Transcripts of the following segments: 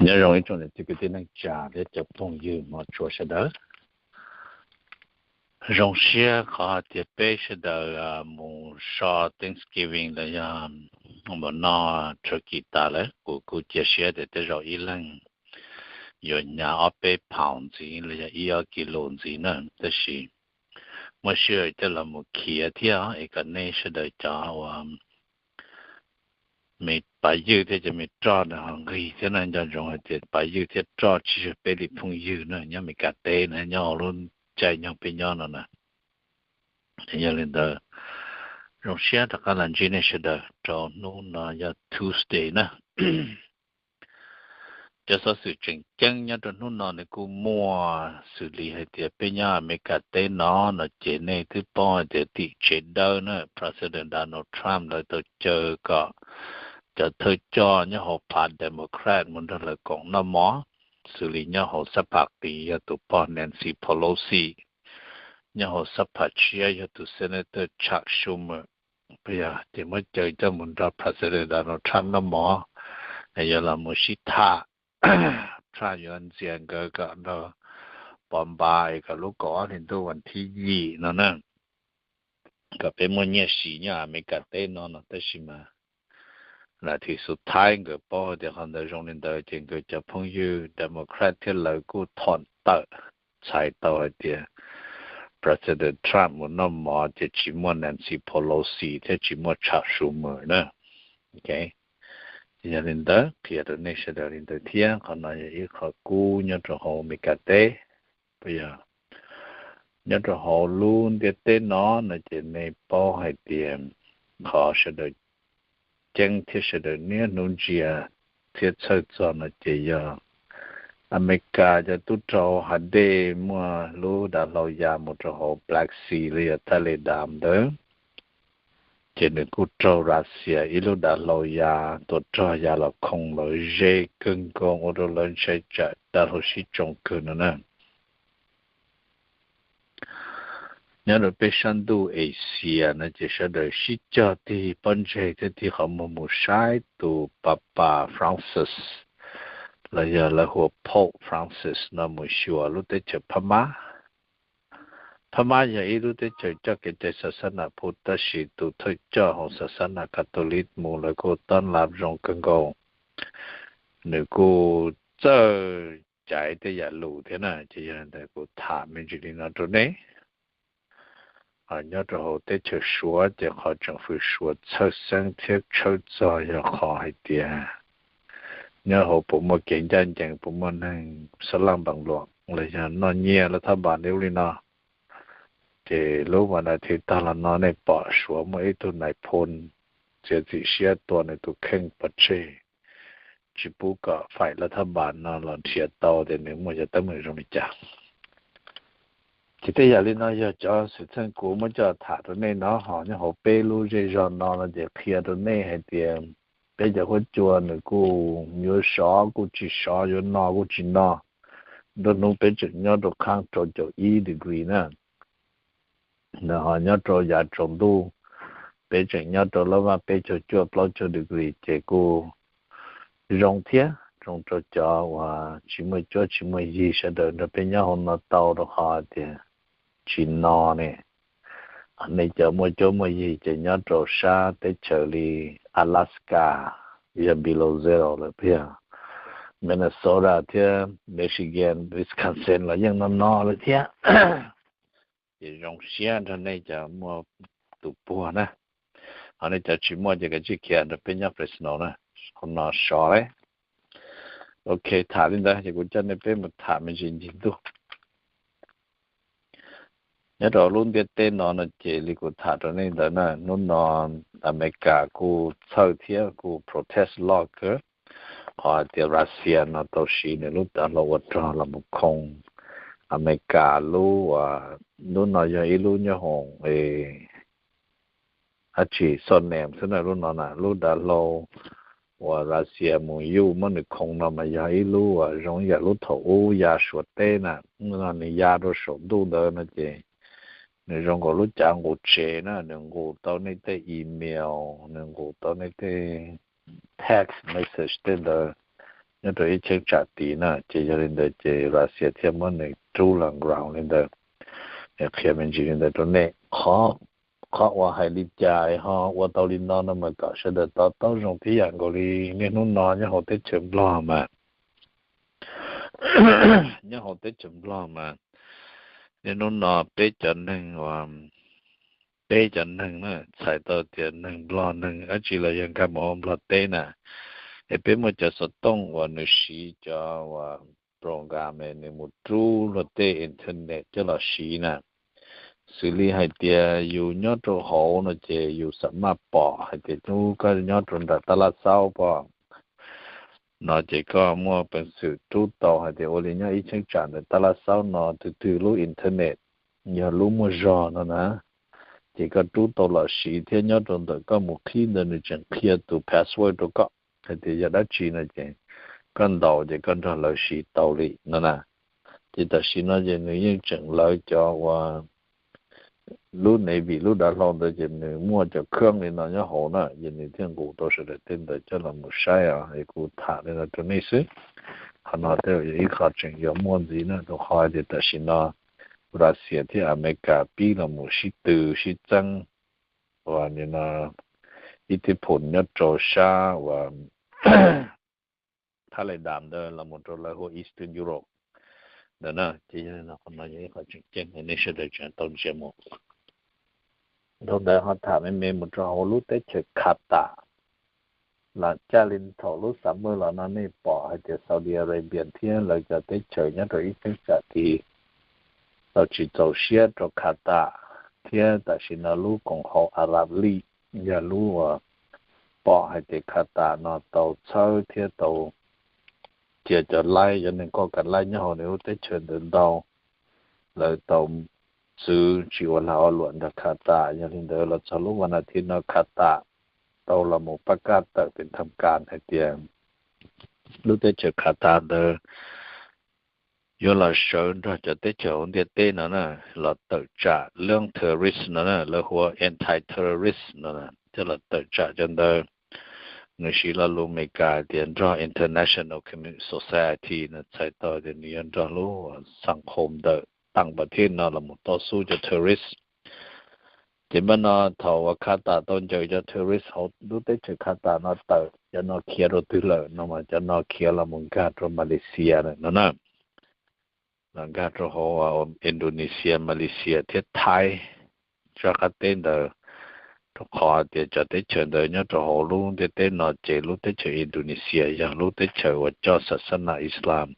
Nyob zoo ib tsoom niam txiv kwv tij neej tsa thiab cov phooj ywg hmov tshua sawv daws. Zoo siab qhov hais tias peb sawv daws mus so Thanksgiving los yog mus noj turkey tas lawm. Kuv kuj cia siab tias tej zaum ib leeg yuav hnyav ob peb pound ntxiv los yog ib ob kis lus ntxiv na, tab sis muaj sij hawm coj los mus khiav thiab es kom nej sawv daws cov uas me pav ywg thiab cov me roj na ho nqig thiab na. Nco ntsoov hais tias pav ywg thiab roj tsis yog peb li phooj ywg na, nyob Meskas teb na, nyob hauv lub caij nyoog peb nyob no na. Yog li ntawd, zoo siab rov qab los ntsib nej sawv daws rau hnub no yog Tuesday na. Cov xov xwm tseem ceeb nyob rau hnub no nws kuj muaj xws li hais tias peb nyob Amelikas teb no no ces nej twb paub hais tias tim tsev dawb na, President Donald Trump lawv tau caw kom cov thawj coj nyob hauv phav Democrat mus nrog lawv koom noj mov, xws li nyob hauv sab pham qis yog tus pog Nancy Pelosi, nyob hauv sab pham tshiab yog tus Senator Chuck Schumer. Ces muab caw coj mus nrog President Donald Trump noj mov, yuav los mus sib tham, Trump yuav ntxias nkawd kom nrog pov npas es kom lub kaum ob hlis ntuj vas thib yim no na, kom peb muaj nyiaj siv nyob Amelikas teb no no. Tab sis mas lam thim xus thaib nkawd paub hais tias qhov ntawd zoo li ntawd ces nkawd cov phooj ywg Democrat thiab lawv kuj thom tawm txhais tau hais tias President Trump mus noj mov ces tsis muaj Nancy Pelosi thiab tsis muaj Chuck Schumer na. Ces yog li ntawd qhia rau nej sawv daws li ntawd thiab, qhov no yog ib qho kub nyob rau hauv Amelikas teb. Puas yog? Nyob rau hauv lub ntiaj teb no no ces nej paub hais tias qhov sawv daws ceeb thiab sawv daws niaj hnub ntsia thiab txhawj txog no ces yog Amelikas cov tub rog hav dej muaj lub dav hlau ya mus rau hauv Black Sea los yog Taj Li Dam ntawd, ces nws kuj raug Russia ib lub dav hlau ya tua rog ya los khoo lawv ze kawg nkaus ua rau lawv ntshai tsam dav hlau sib tsoo kawg no na. Nyob rau peb sab ntuj Asia no ces sawv daws sib cog tig pob ntseg thiab tig qhov muag mus saib tus Papa Francis los yog lawv hu ua Pope Francis no mus xyuas lub teb chaws Phab Mab. Phab Mab yog ib lub teb chaws coj kev cai xa xab nas pub, tab sis tus thawj coj hauv xa xab nas Catholic mus lawv kuj tob lab zoo kawg nkaus. Nws kuj txawj caiv tej yam lus thiab na, ces yog li ntawd kuv tham me ntsis li no rau nej. Nyob rau hauv teb chaws Suav ces qhov tseem hwm Suav txhawj xeeb thiab tshawb txog yog qhov hais tias nyob hauv puas muaj kev ncaj ncees, puas muaj neeg xab laj npees luam los yog noj nyiaj laj thab npas li ub li no. Ces lub vas nas thiv tag los no nej pom Suav muaj ib tug nais phoo txiav txim siab tua nws tus kheej pov tseg, tsis pub kom faim laj thab npas no los nrhiav tau tias nws muaj cov teeb meem zoo li cas. Ces tej yam li no yog cov xwm txheej kuv muab coj tham rau nej no, ho nyob hauv peb lub zej zog no no ces qhia rau nej hais tias peb cov huab cua nws kuj yuav sov kuj tsis sov, yuav no kuj tsis no. Nruab hnub peb tseem nyob rau qhab rau caum ib degree na. Nws ho nyob rau yav tsaus ntuj, peb tseem nyob rau lab vaj peb caug cuaj plaub caug degree ces kuj zoo thiab, zoo rau cov uas tsis muaj cuab tsis muaj yig sawv daws nrog peb nyob hauv no tau, rau qhov tias tsis no ne. Nej cov muaj cuab muaj yig ces nyob rau sab teb chaws li Alaska yog below zero lawm, puas yog? Minnesota thiab Michigan, Wisconsin los yeej no no lawm thiab. Ces zoo siab nrog nej cov muaj tus puag na. Ho nej cov tsis muaj ces kav tsij khiav nrog peb nyob Fresno na, qhov no sov lawm. Ok, tham li ntawd ces kuv coj nej peb mus tham me ntsis ncig ntuj. Nyob rau lub ntiaj teb no no ces li kuv tham rau nej ntawd na, hnub no Amelikas kuj txhawj thiab kuj protest loj kawg qhov hais tias Russia no tau siv nws lub dav hlau ua rog los mus khoo Amelikas lub, lub no yog ib lub nyob hoom dab tsi, xo nem xwb na lub no na, lub dav hlau uas Russia mus yuj muab nws khoo no mas yog ib lub uas zoo ib yam lub thaum ub ya Suav teb na, no nws ya rau saum ntuj ntawd no ces nws zoo nkaus lub cav nqus tsev na, nws nqus tau nej tej email, nws nqus tau nej tej text message tej ntawd, nyob rau ib cheeb tsam tid na. Ces yog li ntawd ces Russia thiaj muab nws rub los ground li ntawd. Qhia me ntsis li ntawd rau nej. Qhov, qhov uas hais li cas ho ua tau li no no mas kom sawv daws to taub zoo tib yam nkaus li niaj hnub no nyob hauv teb chaws Nplog mas, nyob hauv teb chaws Nplog mas niaj hnub no peb cov neeg uas, peb cov neeg na, txhais tau tias neeg Nplog neeg dab tsi los yog nkag mus hauv Nplog teb na, es peb muaj cov xov tooj uas nws siv cov uas program nws mus rub luag tej internet coj los siv na. Xws li hais tias yus nyob rau hauv no ces yus xam maj pom hais tias hnub koj nyob rau nram tab laj xaub pom no ces koj muaj peev xwm rub tau hais tias ua li nyob ib cheeb tsam ntawm tab laj xaub no twg twg lub internet yog lub muaj zog no na, ces koj rub tau los siv thiab nyob rau ntawm koj mus qhib ntawd nws tseem qhia tus password rau koj hais tias yog dab tsi no ces koj ntaus ces koj nrog lawv siv tau li no na. Ces tam sim no ces nws yeej tseem lawv cov uas lub navy lub dav hlau ntawd ces nws muaj cov khoom li no nyob hauv na, ces nws thiaj nqus tau sawv daws tej ntawd coj los mus saib os. Es kuv tham li no rau nej xwb. Qhov no tej yog ib qho tseem yuav muaj ntxiv na, rau qhov tias tam sim no Russia thiab Amelikas pib los mus sib tw sib txeeb uas nim no ib thib phum nyob rau sab uas Thailand ntawd los mus rau lawv hu ua Eastern Europe ntawd na. Ces yog li no qhov no yog ib qho tseem ceeb nej sawv daws tseem tau ntsia mus. Dhau ntawd ho tham me me mus rau hauv lub teb chaws Qatar. Lam caj li thaum lub summer los no nej pom hais tias Saudi Arabia thiab lawv cov teb chaws nyob rau ib cheeb tsam tid tau tsis txaus siab rau Qatar, thiab tam sim no lub koom haum Arab League yog lub uas pom hais tias Qatar no tau txhawb thiab tau cia cov laib, cov neeg qoj kav laib nyob hauv nws lub teb chaws ntawd ntau, lawv tau txwv tsis ua lag ua luam nrog Qatar. Yog li ntawd los txog lub vas nas thiv no Qatar tau los mus pab kaj tawm pem tham kas hais tias lub teb chaws Qatar ntawd yuav los sawv nrog cov teb chaws hauv ntiaj teb no na, los tawm tsam leej terrorist no na, lawv hu ua anti-terrorist no, thiab los tawm tsam cov ntawd. Nws siv lo lus Amelikas tias nrog international community society no, txhais tau tias nws yuav nrog lub xas qhos ntawm tam pas thiab no los mus tau xub cov terrorist. Ces npaj no thaum uas Qatar tau ncaws cov terrorist hauv lub teb chaws Qatar no tawm, cov no khiav rau twg lawm no mas cov no khiav los mus nkag rau Malaysia lawm no na, los nkag rau hauv Indonesia, Malaysia thiab Thaib sab qab teb ntawd, rau qhov tias cov teb chaws ntawd nyob rau hauv lub ntiaj teb no ces lub teb chaws Indonesia yog lub teb chaws uas coj xas xas nas Islam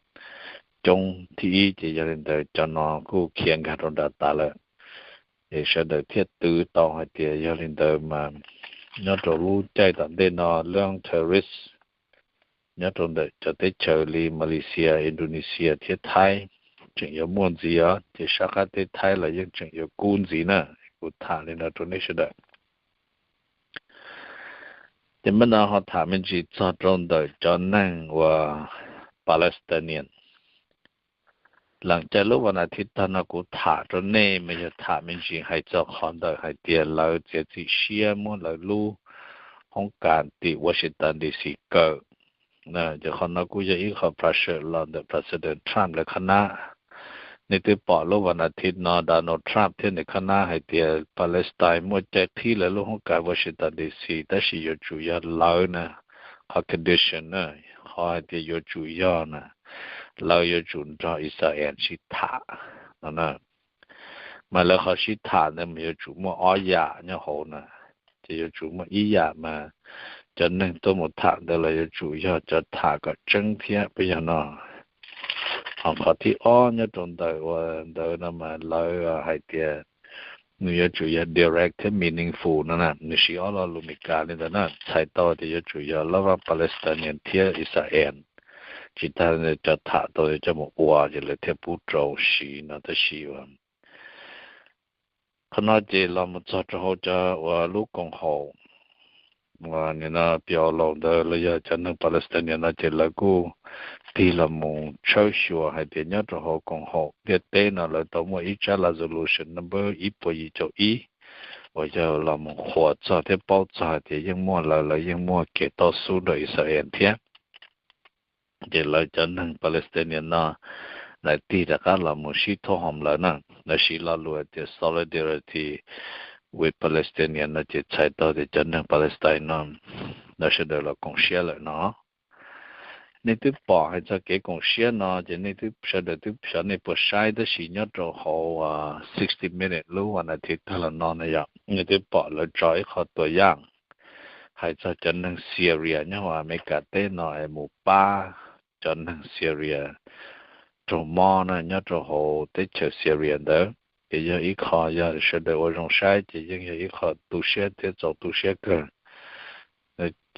coob thib ib, ces yog li ntawd cov no kuj khiav nkag rau nram tas lawm. Es sawv daws thiaj twv tau hais tias yog li ntawd mas nyob rau lub caij tom ntej no leej terrorist nyob rau ntawm cov teb chaws li Malaysia, Indonesia thiab Thaib tseem yuav muaj ntxiv os, ces sab qab teb Thaib los yeej tseem yuav kub ntxiv na. Kuv tham li no rau nej sawv daws. Ces npaj no ho tham me ntsis txog rau ntawm cov neeg uas Palestinian. Lam caij lub vas nas thiv tag no kuv tham rau nej mas yog tham me ntsis hais txog qhov ntawm hais tias lawv txiav txim siab muab lawv lub hoob kas tim Washington D C kaw. Ces qhov no kuj yog ib qho pressure los ntawm President Trump lawv qhab nab. Nej twb pom lub vas nas thiv no Donald Trump thiab nws qhab nab hais tias Palestine muaj cai qhib lawv lub hoob kas Washington D C, tab sis yuav tsum yog lawv na, qhov condition na, qhov hais tias yuav tsum yog na, lawv yuav tsum nrog Israel sib tham no na. Mas lawv qhov sib tham ntawd mas yuav tsum muaj ob yam nyob hauv na, ces yuav tsum muaj ib yam mas cov neeg tuaj mus tham ntawd los yuav tsum yog cov tham kom tseeb thiab puas yog no. Ho qhov thib ob nyob rau ntawm uas ntawd no mas lawv hais tias nws yuav tsum yog direct thiab meaningful no na, nws siv ob lo lus Meskas li ntawd na, txhais tau tias yuav tsum yog lub vaj Palestinian thiab Israel tsis tas cov tham tau coj mus ua ces lawv thiaj pub rau siv no tab sis uas qhov no ces los mus txog rau hauv cov uas lub koom haum uas nim no piv laus ntawd los yog cov neeg Palestinian no ces lawv kuj tig los mus tshawb xyuas hais tias nyob rau hauv koom haum ntiaj teb no lawv tau muaj ib tsab resolution number ib puas yim caum ib uas yog los mus qhuas txog thiab paub txog hais tias yeej muaj lawv, lawv yeej muaj kev tau xub nrog Israel thiab. Ces lawv cov neeg Palestinian no lawv tig rov qab los mus sib thoob hoom lawv na, lawv siv lo lus tias solidarity with Palestinian no ces txhais tau tias cov neeg Palestine no lawv sawv daws los koom siab lawm no. Nej twb pom hais txog kev koom siab no ces nej twb sawv daws twb xyov nej puas saib, tab sis nyob rau hauv sixty minute lub vas nas thiv tag los no na yog nej twb pom lawv tso ib qho tua yaj hais txog cov neeg Syria nyob hauv Amelikas teb no es mus pab cov neeg Syria raug mob na nyob rau hauv teb chaws Syria ntawd. Ces yog ib qho yog sawv daws ua zoo saib ces yeej yog ib qho tu siab thiab txaus tu siab kawg.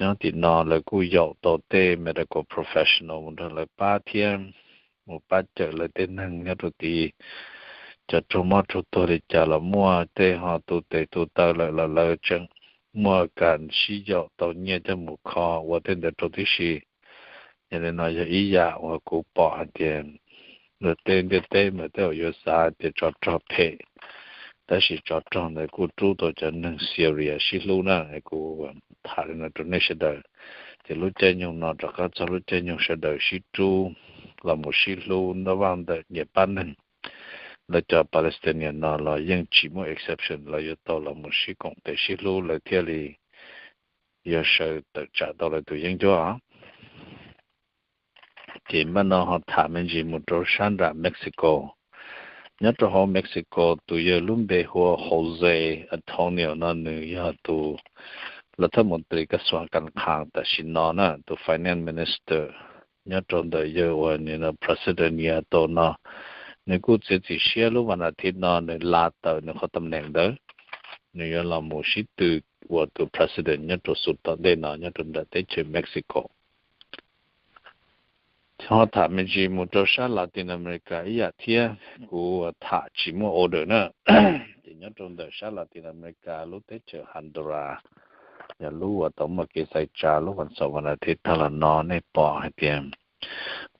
Nyob tim no lawv kuj yaum tau tej medical professional mus nrog lawv pab thiab mus pab cawm lawv tej neeg nyob rau tid. Cov raug mob raug tuag li cas los muaj, tej ho tu tes tu taw lawm los lawv tseem muaj kas sib yaum tau nyiaj coj mus kho ua tej ntawd rau tib si. Yog li no yog ib yam uas kuv pom hais tias luag tej ntiaj teb mas tej zaum yuav xav tias tsov rog phem, tab sis tsov rog ntawd kuj rub tau cov neeg Syria sib hlub na. Kuv tham li no rau nej sawv daws, ces lub caij nyoog no rov qab txog lub caij nyoog sawv daws sib rub los mus sib hlub nruab vaj ntawm nyias pab neeg. Lawv cov Palestinian no los yeej tsis muaj exception, lawv yuav tau los mus sib koom tes sib hlub lawv thiaj li yuav sawv tawm tsam tau lawv tus yeeb ncuab. Ces npaj no ho tham me ntsis mus rau sab nram Mexico. Nyob rau hauv Mexico tus yawg lub npe hu ua Jose Antonio no nws yog tus lav thaj mus tris kas xuam kas khas tam sim no na, tus finance minister nyob rau ntawm yawg uas nim no president Nieto no. Nws kuj txiav txim siab lub vas nas thiv no nws la tawm nws qhov tam neem ntawd, nws yuav los mus sib tw ua tus president nyob rau xub tom ntej no nyob rau nram teb chaws Mexico. Ho tham me ntsis mus rau sab Latin America ib yam thiab, kuv tham tsis muaj order na. Ces nyob rau ntawm sab Latin America lub teb chaws Honduras, yog lub uas tau muaj kev xaiv tsa lub vas xaum vas nas thiv tag los no nej pom hais tias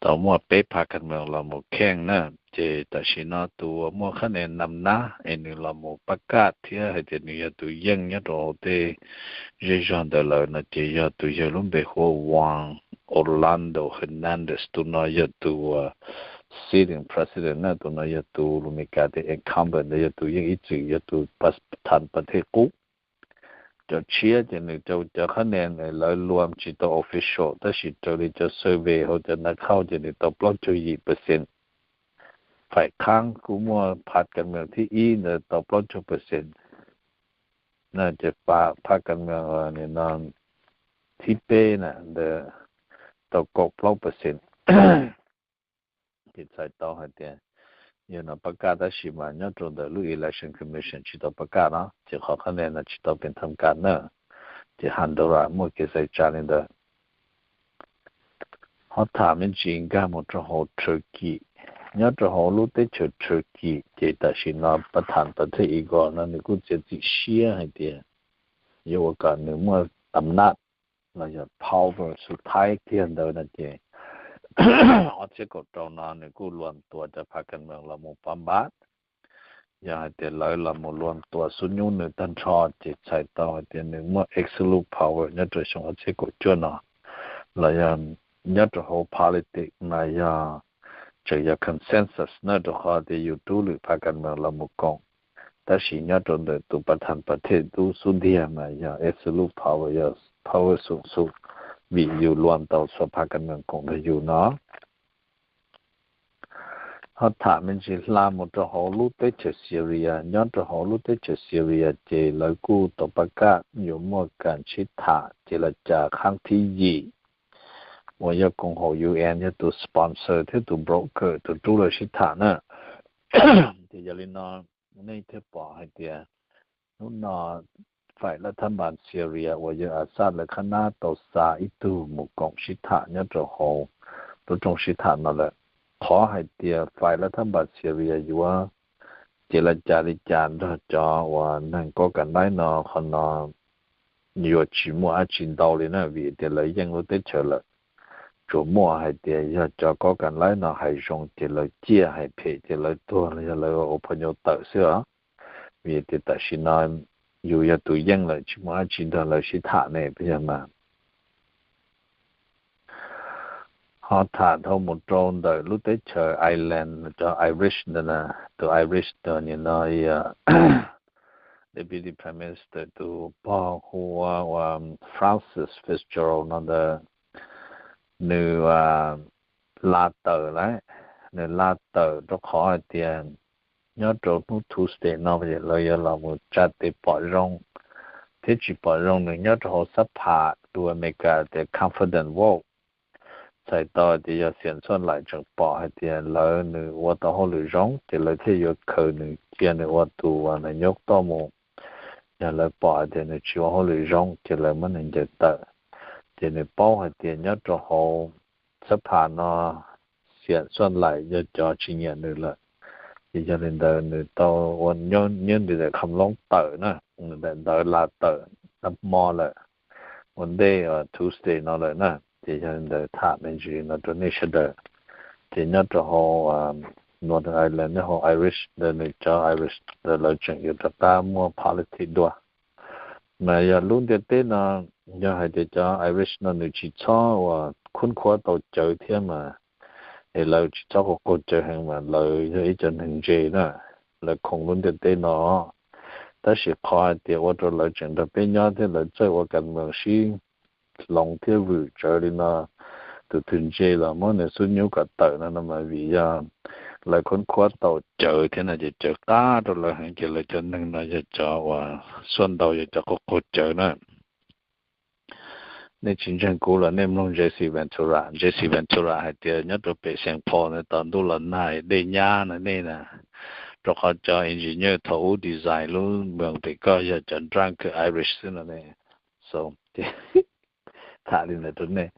tau muaj peb phav kas mees los mus kheej na. Ces tam sim no tus uas muaj qhab nia nam nab es nws los mus pab kaj thiab hais tias nws yog tus yeej nyob rau hauv tej zej zog ntawd lawm no ces yog tus yawg lub npe hu ua Juan Orlando Hernandez. Tus no yog tus uas sitting president na, tus no yog tus lus Mes Kas tias incumbent, yog tus yeej ib txwm yog tus pas thas pas thej qub. Cov tshiab ces nws rau cov qhab nia lawv luam tsis tau official tab sis raws li cov survey hauv cov nav khauj ces nws tau plaub caug yim percent. Faim khaab kuj muaj phav kas mees thib ib ntawd tau plaub caug percent. Ces phav kas mees no thib peb na ntawd tau kaum plaub percent. Ces txhais tau hais tias yog no pab kaj tab sis mas nyob rau ntawm lub Election Commission tsis tau pab kaj no ces qhov qhab nia no tsis tau pees tham kaj na. Ces Honduras muaj kev xaiv tsa li ntawd. Ho tham me ntsis nkag mus rau hauv Turkey. Nyob rau hauv lub teb chaws Turkey ces tam sim no pas thas pas thej Igor no nws kuj txiav txim siab hais tias yuav ua kom nws muaj am naj los yog power xu thaib kiag ntawd no ces ob txhiab kaum rau no nws kuj luam tua cov phav kas mees los mus pab npab. Yog hais tias lawv los mus luam tua xub nyub nws tag nrho ces txhais tau hais tias nws muaj absolute power nyob rau xyoo ob txhiab kaum cuaj no. Los yog nyob rau hauv politics mas yog tseem yog consensus na, rau qhov tias yus rub lwm phav kas mees los mus koom, tab sis nyob rau ntawm tus pas thas pas thej tub xub ntiag mas yog absolute power, yog power xoom xum, vim yus luam tau txhua phav kas mees koom nrog yus no. Ho tham me ntsis hla mus rau hauv lub teb chaws Syria. Nyob rau hauv lub teb chaws Syria ces lawv kuj tau pab kaj yuav muaj kas sib tham ces lawv cas khaab thib yim uas yog koom haum U N yog tus sponsor thiab tus broker tus rub lawv sib tham na. Ces yog li no nej thiaj pom hais tias hnub no faim laj thab npas Syria uas yog Assad lawv qhab nab tau xa ib tug mus koom sib tham nyob rau hauv lub rooj sib tham no lawm. Qhov hais tias faim laj thab npas Syria yuav ces lawv cas li cas nrog cov uas neeg kob kas laib no, qhov no yuav tsis muaj dab tsi ntau li na, vim tias lawv yeej lub teb chaws lawm. Tsuas muaj hais tias yog cov kob kas laib no hais zoo ces lawv ciaj, hais phem ces lawv tuag los yog lawv ua phau nyau tawm xwb os. Vim tias tam sim no yus yog tus yeej lawm tsis muaj dab tsi nrog lawv sib tham ne, puas yog mas? Ho tham dhau mus rau ntawm lub teb chaws Ireland, cov Irish ntawd na, tus Irish ntawd nim no yog Deputy Prime Minister tus pog hu ua Frances Fitzgerald no ntawd, nws la tawm lawm. Nws la tawm rau qhov hais tias nyob rau hnub Tuesday no lawv yuav los mus tsa tes pom zoo thiab tsis pom zoo nws nyob rau hauv xab phas tus Amelikas tias confidence vote. Txhais tau tias yog xiam xuaj laim tseem pom hais tias lawv nws ua tau hauj lwm zoo ces lawv thiaj yuav khaws nws cia nws ua tus uas nws nyob toj mus. Yog lawv pom hais tias nws tsis ua hauj lwm zoo ces lawv muab nws ncaws tawm. Ces nws paub hais tias nyob rau hauv xab phas no xiam xuaj laim yog cov tsis nyiam nws lawm. Ces yog li ntawd nws tau ua nyob nyob nws daim kham loob tawm na, nws daim ntawv la tawm tag hmo lawm, ua ntej Tuesday no lawm na. Ces yog li ntawd tham me ntsis no rau nej sawv daws. Ces nyob rau hauv Northern Ireland nyob hauv Irish ntawd nws cov Irish ntawd lawv tseem yuav rov qab muaj politics dua. Mas yog lub ntiaj teb no yog hais tias cov Irish no nws tsis txhob uas khub khuab tau cawv thiab mas, es lawv tsis txhob qaug qaug cawv heev mas lawv yog ib cov neeg ntse na, lawv khoom lub ntiaj teb no. Tab sis qhov hais tias ua rau lawv tseem nrog peb nyob thiab lawv txawj ua kas mees sib hloov thiab vwm tsawv li no, tus twg ntse los muab nws xub nyub kom tawm no no mas vim yog lawv khub khuab tau cawv thiab no ces cawv qab rau lawv heev ces lawv cov neeg no yog cov uas xuaj ntau yog cov qaug qaug cawv na. Nej tsis ntseeg kuv los nej mloog Jesse Ventura. Jesse Ventura hais tias nyob rau pem Saint Paul no tau ntuj los nag dej nyab no nej na, rau qhov cov engineer thaum ub design lub moos pem koj yog cov drunk Irish xwb no ne. So, tham li ntawd rau nej.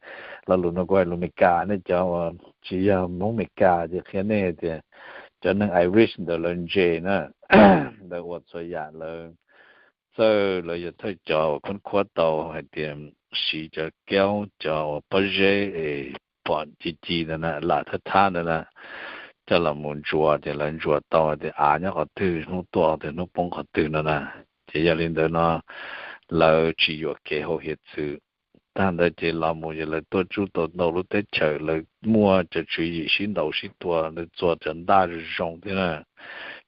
Lo lus no kuv hais lus Meskas, nej cov uas tsis yog Hmoob Meskas ces qhia nej tias cov neeg Irish ntawd lawv ntse na, ntawd ua txhua yam lawv txawj, lawv yog thawj cov uas khub khuab tau hais tias siv cov kaub cov uas pob zeb es pom ci ci ntawd na, lam thab thab ntawd na, coj los mus ntsuas ces lawv ntsuas tau hais tias av nyob qhov twg, hnub tuaj qhov twg, hnub poob qhov twg no na. Ces yog li ntawd no lawv tsis yuam kev haus hiav txwv. Tag ntawd ces los mus ces lawv tuaj tsuj tau ntau lub teb chaws, lawv muaj cov tswv yim sib ntaus sib tua, lawv txua cov ntaj zoo zoo thiab na.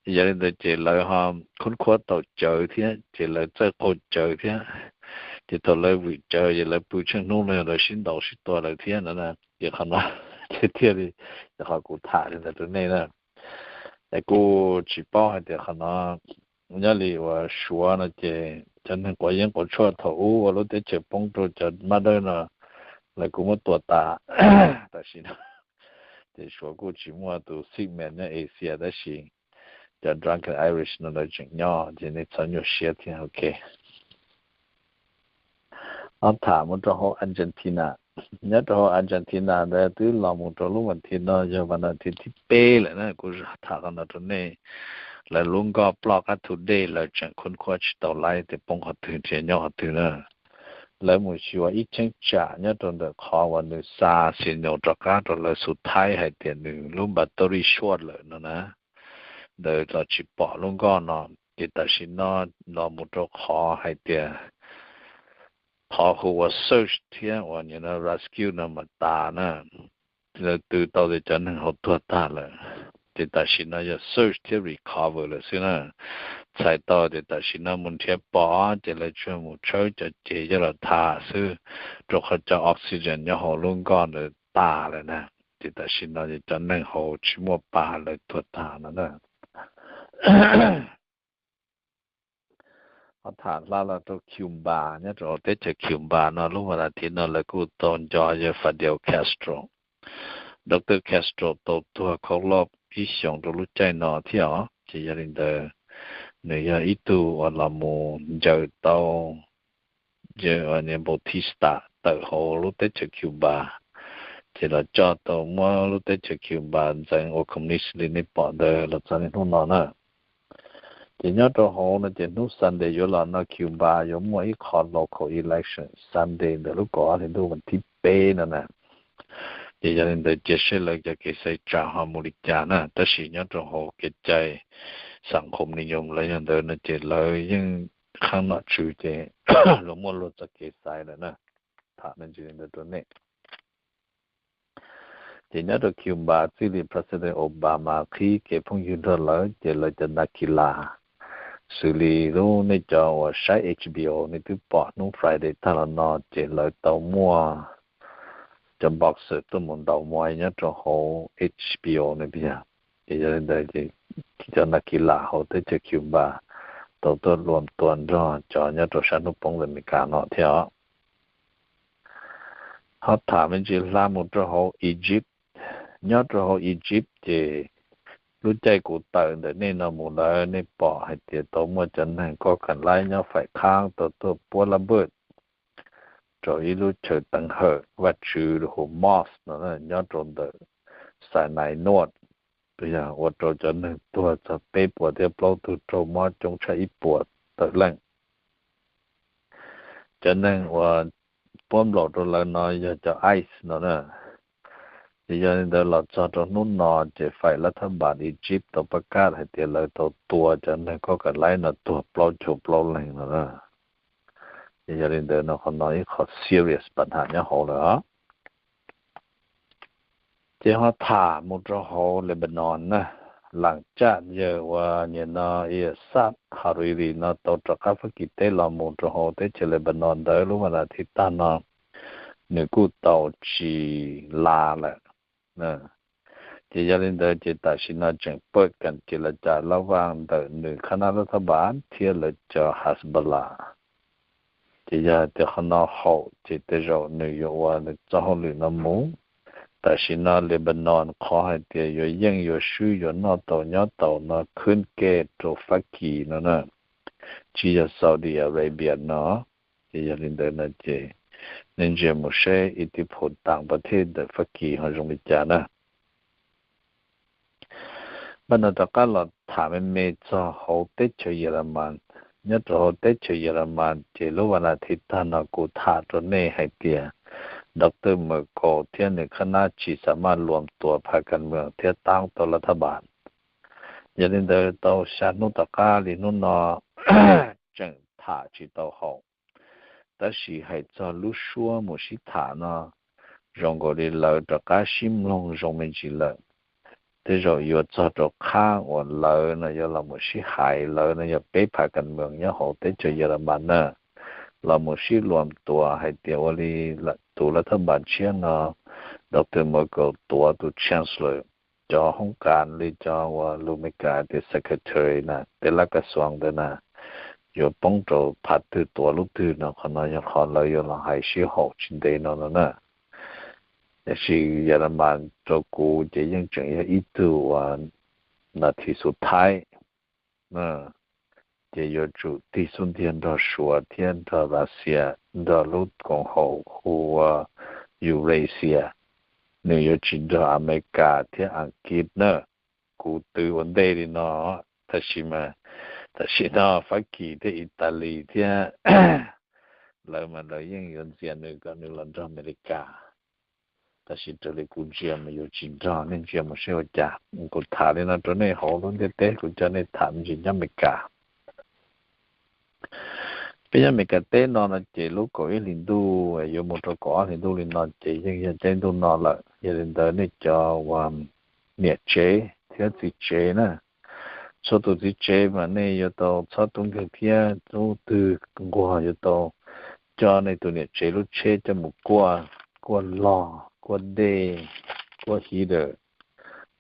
Yog li ntawd ces lawv ho khub khuab tau cawv thiab ces lawv txawj qaug cawv thiab. Ces thaum lawv vwm cawv ces lawv pw tsheej hnub los yog lawv sib ntaus sib tua lawm thiab no na. Ces qhov no thiaj li yog qhov kuv tham li ntawd rau nej na. Es kuj tsis paub hais tias qhov no nyob li uas Suav no ces cov neeg quav yeeb quav tshuaj thaum ub ua lub teb chaws poob rau cov mab dawb no lawv kuj muab tua tas. Tam sim no ces Suav kuj tsis muaj tus Sigmund nyob Asia tab sis cov drunken Irish no lawv tseem nyob ces nej txhob nyuaj siab thiab, ok. Ob tham mus rau hauv Argentina. Nyob rau hauv Argentina ntawd twb los mus rau lub vas thiv no yog vas thiv thib peb lawm na, kuv tham qhov no rau nej. Lawv lub nkoj ploj qab thu dej lawv tseem khub khuab tsis tau laib tias poob qhov twg thiab nyob qhov twg na. Lawv mus xyuas ib cheeb tsam nyob rau ntawm qhov uas nws xa xia nyaus rov qab rau lawv xu thaib hais tias nws lub npas tau ri suaj lawm no na. Ntawd los tsis pom lub nkoj no. Ces tam sim no los mus rau qhov hais tias qhov hu ua search thiab uas nim no rescue no mas tas na. Lawv twv tau tias cov neeg hauv tuag tag lawm. Ces tam sim no yog search thiab recover lawm xwb na. Txhais tau tias tam sim no mus nrhiav pom ces lawv tsuas mus tshawb cov cev coj los tham xwb, rau qhov cov oxygen nyob hauv lub nkoj ntawd tas lawm na. Ces tam sim no cov neeg hauv tsis muaj pa, lawv tuag tag no na. Ho tham hla los rau Cuba, nyob rau teb chaws Cuba no lub vas thiv no lawv kuj tau nco yawg Fidel Castro. Doctor Castro tau tuag khaub loj ib xyoos rau lub caij no thiab os. Ces yog li ntawd nws yog ib tug uas los mus ncaws tau yawg Bautista tawm hauv lub teb chaws Cuba, ces los coj tau muab lub teb chaws Cuba ntxeev ua communist li nej pom ntawd los txog niaj hnub no na. Ces nyob rau hauv no ces hnub Sunday yuav los no Cuba yuav muaj ib qho local election Sunday ntawm lub kaum ob hli ntuj vas thib peb no na. Ces yog li ntawd cia seb lawv cov kev xaiv tsa ho mus li cas na, tab sis nyob rau hauv kev cai xam khoom ni yom lawv yog ntawd no ces lawv yeej qhaab nom tswv ces luag muaj luag txoj kev xaiv lawm na. Tham me ntsis li ntawd rau nej. Ces nyob rau Cuba txij li President Obama qhib kev phooj ywg nrog lawv ces lawv cov nakilas, xws li lub nej cov uas saib H B O nej twb pom hnub Friday tag los no ces lawv tau muaj cov boxer tuaj mus ntaus muay nyob rau hauv H B O no tiag. Ces yog li ntawd ces cov nakilas hauv teb chaws Cuba tau tuaj luam tua nrog cov nyob rau sab hnub poob Amelikas no thiab os. Ho tham me ntsis hla mus rau hauv Egypt. Nyob rau hauv Egypt ces lub caij kuv tawm ntawm nej no mus lawm nej pom hais tias tau muaj cov neeg koj kam laib nyob faim khab tau tuaj puab lab npawj rau ib lub chaw teev hawm Vajtswv hu mosque no nyob rau ntawm Sinai North, yog ua rau cov neeg tuag txog peb puas thiab plaub tug raug mob coob tshaj ib puas tawm leej. Cov neeg uas puab nplaum rau lawv no yog cov ICE no na. Ces yog li ntawd los txog rau hnub no ces faim lab thab npas Egypt tau pab kaj hais tias lawv tau tua cov neeg koj kam laib no tuag plaub caug plaub leeg no na. Ces yog li ntawd no qhov no ib qho serious pab ham nyob hauv lawm os. Ces ho tham mus rau hauv Lebanon na, lam caj yawg uas nim no Saad Hariri no tau rov qab Fab Kis teb los mus rau hauv teb chaws Lebanon ntawd lub vas nas thiv tag no, nws kuj tau tsis la lawm. Ces yog li ntawd ces tam sim no tseem pawj kam ces lawv cas lab vaj ntawm nws khab nab lab thab npas thiab lawv cov Hezbollah. Ces yog tias qhov no haum ces tej zaum nws yuav ua nws txoj hauj lwm no mus. Tam sim no Lebanon qhov hais tias yuav yeej yuav swb yuav noj tau nyob tau no khwb ke rau Fab Kis no na, tsis yog Saudi Arabia no. Ces yog li ntawd no ces nej ntsia mus seb ib tib phu taam pas thej ntawm Fab Kis ho zoo li cas na. Npaj no rov qab los tham me me txog hauv teb chaws Yelamas. Nyob rau hauv teb chaws Yelamas ces lub vas nas thiv tag no kuv tham rau nej hais tias Doctor Merkel thiab nws khab nab tsis xa maj luam tuas phas kas mees thiab taab tau lab thab npas. Yog li ntawd tau xya hnub tom qab li hnub no tseem tham tsis tau haum. Tab sis hais txog lub suab mus sib tham no, zoo nkaus li lawv rov qab sib mloog zoo me ntsis lawm. Tej zaum yuav txog rau qhab uas lawv no yuav los mus sib hais, lawv no yog peb phas kas mees nyob hauv teb chaws Yelamas na, los mus sib luam tuas hais tias ua li tus lab thab npas tshiab no, Doctor Merkel tuav tus Chancellor, cov hoob kas li cov uas lus Meskas tias secretary na, tej lab kas xuas ntawd na, yuav poob rau phas twg tuav lub twg no, qhov no yog qhov lawv yuav los hais sib haum tsis ntev no no na. Tiam sis Yelamas rau kuv ces yeej tseem yog ib tug uas nas this xu thaib, ces yuav tsum tig xub ntiag nrog Suav thiab nrog Russia, nrog lub koom haum hu ua Eurasia. Nws yuav tsis nrog Amelikas thiab Askiv na. Kuv twv ua ntej li no, tab sis mas tam sim no Fab Kis thiab Italis thiab lawv mas lawv yeej yuav ntxias nws kom nws los nrog Amelikas. Tab sis raws li kuv ntsia mas yuav tsis nrog, nej ntsia mus seb ua cas. Kuv tham li no rau nej hauv lub ntiaj teb, kuv coj nej tham me ntsis nyob Amelikas. Peb nyob Amelikas teb no no ces lub kaum ib hlis ntuj yuav mus rau kaum ob hlis ntuj li no ces yeej yog caij ntuj no lawm. Yog li ntawd nej cov uas niam tsev thiab txiv tsev na, txhua tus txiv tsev mas nej yuav tau txhob tub nkeeg thiab tub twg nquag yuav tau coj nej tus niam tsev lub tsheb coj mus kuaj, kuaj log, kuaj dej, kuaj heater.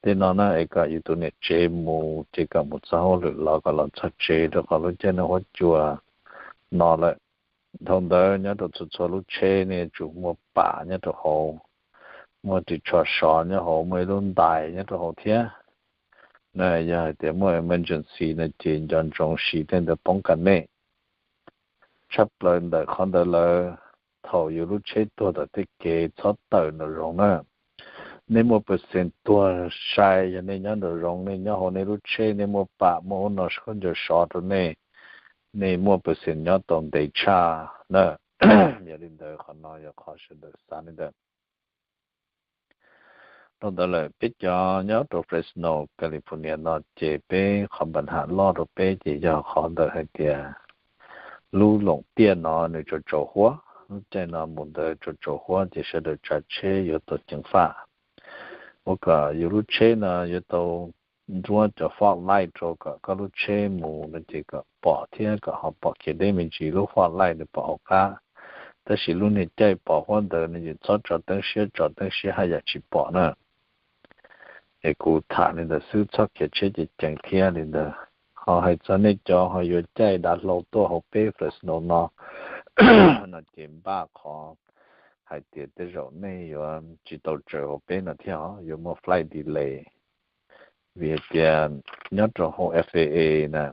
Tej no na es kom yus tus niam tsev mus ces kom mus txog hauj lwm los kom los txog tsev rau qhov lub caij no huab cua no lawm. Dhau ntawd nyob rau txhua txhua lub tsheb nej yuav tsum muaj pam nyob rau hauv, muaj ris tsho sov nyob hauv, muaj ib lub ntais nyob rau hauv thiab. Na yog hais tias muaj emergency no ces nco ntsoov siv tej ntawd poob kam nej. Tshaj plaws ntawm qhov ntawd lawm, thaum yus lub tsheb tuag tom tej kev txhob tawm nraum zoov na. Nej muaj percent tuag sai yog nej nyob nraum zoov, nej nyob hauv nej lub tsheb nej muaj pam muaj ub no khaub ncaws sov rau nej, nej muaj percent nyob tau ntev tshaj na. Yog li ntawd qhov no yog qhov sawv daws xav li ntawd. Dhau ntawd lawm peb cov nyob rau Fresno, California no ces peb qhov npa nham loj rau peb ces yog qhov ntawm hais tias lub loom tiaj no nws tsaus tsaus huab, lub caij no mus ntawd tsaus tsaus huab ces sawv daws tsav tsheb yuav tau ceev faj. ua kom yus lub tsheb no yuav tau nruab cov fog light rau kom koj lub tsheb mus no ces kom pom thiab kom ho pom kev deb me ntsis lub fog light nws pom hauv qab. Tab sis lub niag caij pom huab ntawd no yus txhob tso teeb siab, tso teeb siab haj yam tsis pom na. Es kuv tham li ntawd xwb, txhob khiav tsheb ceev ceev thiab li ntawd. Ho hais txog nej cov ho yuav caij dav hlau tuaj hauv peb Fresno no, no ces npaj qhov hais tias tej zaum nej yuav tsis tau tsaws hauv peb no thiab, yuav muaj flight delay. Vim hais tias nyob rau hauv F A A na,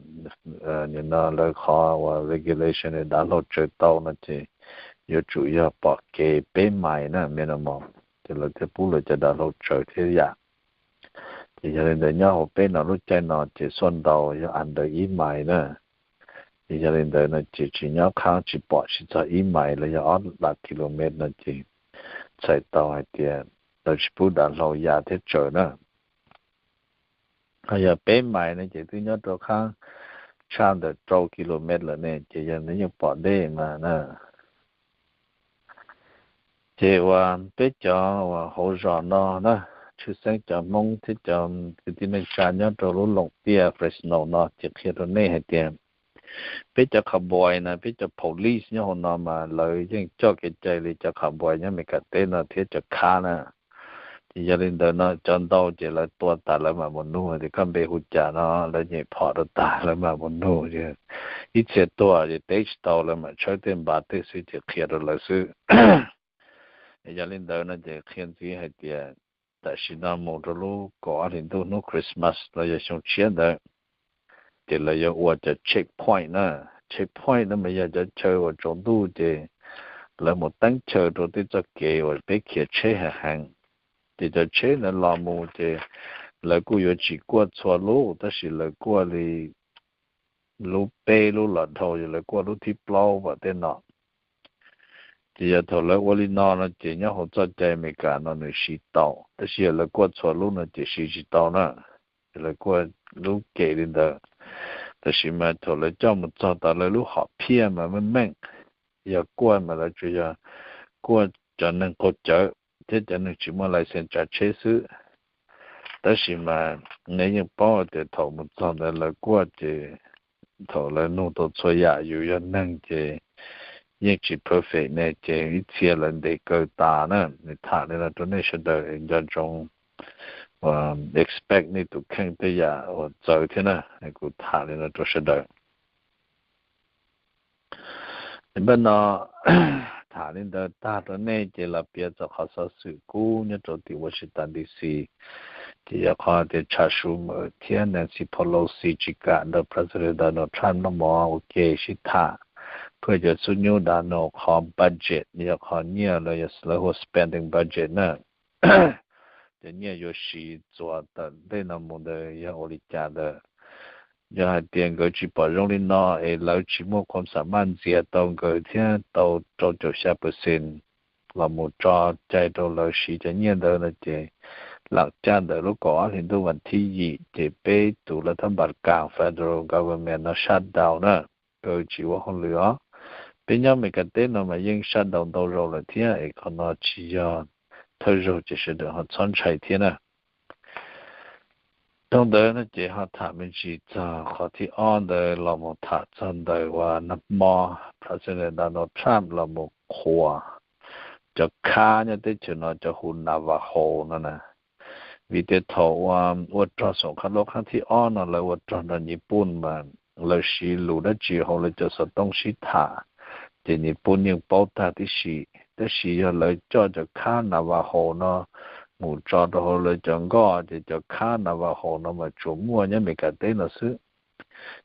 nim no lawv qhov uas regulation dav hlau tsaws tau no ces yuav tsum yog pom kev peb mais na, minimum, ces lawv thiaj pub lawv cov dav hlau tsaws thiab yam. Ces yog li ntawd nyob hauv peb no lub caij no ces xuaj ntau yog under ib mais na. Ces yog li ntawd no ces tsis nyob qhab tsis pom tsis txog ib mais los yog ob lab kilomev no ces txhais tau hais tias lawv tsis pub dav hlau ya thiab tsaws na. Ho yog peb mais ne ces twb nyob rau qhab tshaj ntawm rau kilomev lawm ne, ces yog nws yeej pom deb mas na. Ces uas peb cov uas hauv zos no na, tshwj xeeb cov Hmoob thiab cov kwv tij neej tsa nyob rau lub loos tiaj Fresno no ces qhia rau nej hais tias peb cov cowboy na, peb cov police nyob hauv no mas lawv yeej coj kev cai li cov cowboy nyob Meskas teb no thiab cov khab na. Ces yog li ntawd no cov ntau ces lawv tua tas lawv mam mus nug tias koj npe hu cas no, lawv nyem phom rau tas lawv mam mus nug. Ib txhia tuag ces teb tsis tau lawv mam tshawb tej npav tej xwb ces qhia rau lawv xwb. Yog li ntawd no ces qhia ntxiv hais tias tam sim no mus rau lub kaum ob hlis ntuj hnub Christmas los yog xyoo tshiab ntawd, ces lawv yuav ua cov checkpoint na. Checkpoint no mas yog cov chaw uas tsaus ntuj ces lawv mus teeb chaw rau tej txoj kev uas peb khiav tsheb heev heev. Ces cov tsheb ntawd los mus ces lawv kuj yuav tsis kuaj txhua lub, tab sis lawv kuaj li lub peb lub los dhau, yog lawv kuaj lub thib plaub vam tej no. Ces yog thaum lawv ua li no no ces nyob hauv txoj cai Amelikas no nws siv tau, tab sis yog lawv kuaj txhua lub no ces siv tsis tau na. Ces lawv kuaj lub kem li ntawd, tab sis mas thaum lawv coj mus txog tas lawv lub hom phiaj mas meej meej, yog kuaj mas lawv tsuas yog kuaj cov neeg qaug cawv thiab cov neeg tsis muaj license tsav tsheb xwb. Tab sis mas nej yeej paub tias thaum mus txog ntawd lawv kuaj ces thaum lawv nug tau txhua yam yus yog neeg ces yeej tsis perfect ne, ces ib txhia lawv ntes kaw tas na. Nws tham li no rau nej sawv daws nco ntsoov expect nej tus kheej tej yam uas txawv thiab na. Kuv tham li no rau sawv daws. Npaj no tham li ntawd tag rau nej ces los piav txog qhov xov xwm kub nyob rau tim Washington D C. Ces yog qhov tias Chuck Schumer thiab Nancy Pelosi tsis kam nrog President Donald Trump noj mov ua ke sib tham phaj cov xub nyub dav no qhov budget, yog qhov nyiaj los yog lawv hu ua spending budget na. Cov nyiaj yuav siv txuas tawm ntej no mus ntawd yog ua li cas ntawd. Yog hais tias nkawd tsis pom zoo li no es lawv tsis muaj khuam xam maj ntxias tau nkawd thiab tau rau caum xya percent los mus tso cai rau lawv siv cov nyiaj ntawd no ces lam caj ntawm lub kaum ob hlis ntuj vas thib yim ces peb tus lav thab npas kas federal government no shutdown na, kaw tsis ua hauj lwm os. Peb nyob Amelikas teb no mas yeej shutdown ntau zaus lawm thiab es qhov no tsis yog thawj zaug ces sawv daws ho txhob ntshai thiab na. Dhau ntawd no ces ho tham me ntsis txog qhov thib ob ntawd los mus tham txog ntawm uas nag hmo President Donald Trump los mus qhuas cov khab nyob teb chaws no cov hu Navajo no na. Vim tias thaum uas ua rog xoom qhab laub qhab thib ob no lawv ua rog nrog Nyij Pooj mas lawv siv lus dab tsi hauv lawv cov xov tooj sib tham ces Nyij Pooj yeej paub tag tib si. Tab sis yog lawv coj cov khab Navajo no mus tso rau hauv lawv cov nkoj ces cov khab Navajo no mas tsuas muaj nyob Amelikas teb no xwb.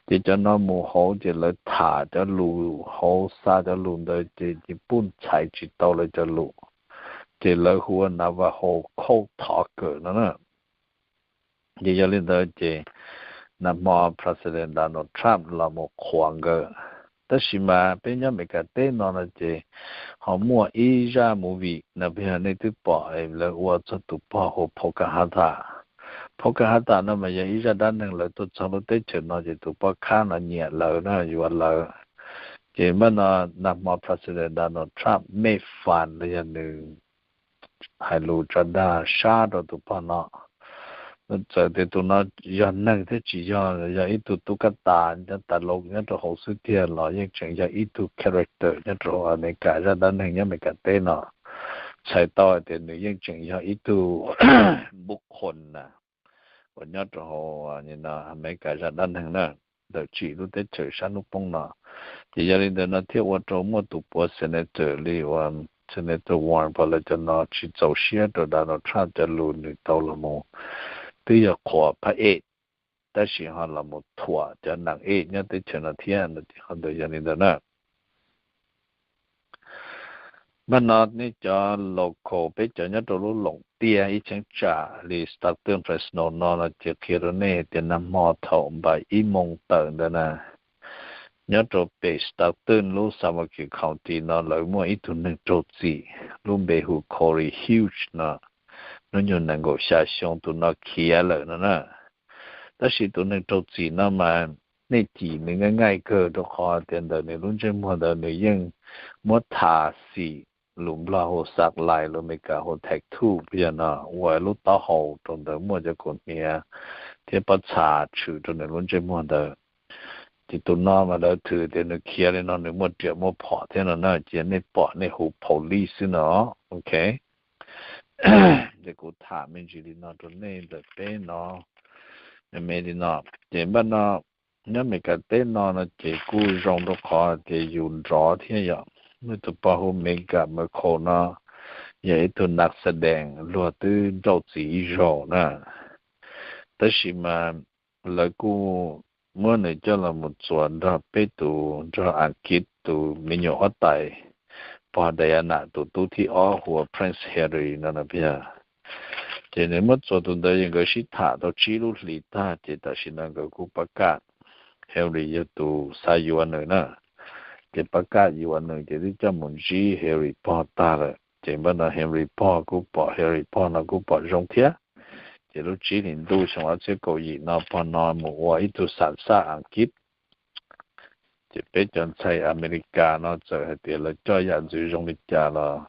Ces cov no mus hauv ces lawv tham cov lus hauv, xa cov lus ntawd ces Nyij Pooj txhais tsis tau lawv cov lus, ces lawv hu ua Navajo code thov kawm no na. Ces yog li ntawd ces nag hmo President Donald Trump los mus qhuas nkawd. Tab sis mas peb nyob Amelikas teb no no ces ho muaj ib zaj movie no, peb yog nej twb pom lawv ua txog tus pog hu Pocahontas. Pocahontas no mas yog ib zaj dab neeg lawv tuaj txog lub teb chaws no ces tus poj khab no nyiam lawv na, yuav lawv. Ces npaj no nag hmo President Donald Trump made fun los yog nws hais lus tso dag sab rau tus pog no. Txawm tias tus no yog neeg thiab tsis yog, yog ib tug tub kab tas nyob tas loo nyob rau hauv xwb tiag los yeej tseem yog ib tug character nyob rau Amelikas zaj dab neeg nyob Amelikas teb no. Txhais tau hais tias nws yeej tseem yog ib tug npu qhon na uas nyob rau hauv Amelikas zaj dab neeg na, ntawm tsim lub teb chaws sab hnub poob no. Ces yog li ntawd no thiaj ua rau muaj tus puav senator li uas Senator Warren Buffett lawv cov no tsis txaus siab rau Donald Trump cov lus nws tau los mus, twb yog qhuas phab ej, tab sis ho los mus thuam cov nam ej nyob teb chaws no thiab no ces qhov ntawd yog li ntawd na. Npaj no nej cov local peb cov nyob rau lub Loos Tiaj ib cheeb tsam li Stockton, Fresno no no ces qhia rau nej tias nag hmo thaum npaum ib moos tawm ntawd na, nyob rau pem Stockton lub San Joaquin County no lawv muaj ib tug neeg raug txim lub npe hu Corey Hughes no, hnub nyoog nees nkaum xya xyoo tus no khiav lawm no na. Tab sis tus neeg raug txim no mas nej cim nws nqaij nqaij kawg rau qhov tias ntawm nws lub ntsej muag ntawd nws yeej muab tha xim lus Nplog hu xav lais, lus Amelikas hu tattoo puas yog no, ua lub taub hau rau ntawd muaj cov kaus hniav thiab pob txha tshwm rau nws lub ntsej muag ntawd. Ces tus no mas lawv thwm tias nws khiav li no nws muaj riam muaj phom thiab no na, cia nej pom nej hu police xwb no, ok. Ces kuv tham me ntsis li no rau nej ntawm peb no, me me li no. Ces npaj no nyob Amelikas teb no no ces kuj zoo rau qhov tias yus nrov thiab yom. Muaj tus pog hu Meghan Markle no yog ib tug nas xa dees luag twb nrauj txiv ib zaug na, tab sis mas lawv kuj muab nws coj los mus txuas nrog peb tus nrog Askiv tus me nyuam huab tais pog Diana tus tub thib ob hu ua Prince Harry no no. Ces nws muab txuas tus ntawd es nkawd sib tham tau tsib lub hlis tag ces tam sim no nkawd kuj pab kaj. Harry yog tus xav yuav nws na, ces pab kaj yuav nws ces twb coj mus ntsib Harry pog tag lawm ces npaj no Harry pog kuj pom, Harry pog no kuj pom zoo thiab. Ces lub tsib hlis ntuj xyoo ob txhiab kaum yim no pog no mus ua ib tug xam xaj Askiv. Ces peb cov ntxhais Amelikas no txawm hais tias lawv coj yam ntxwv zoo li cas los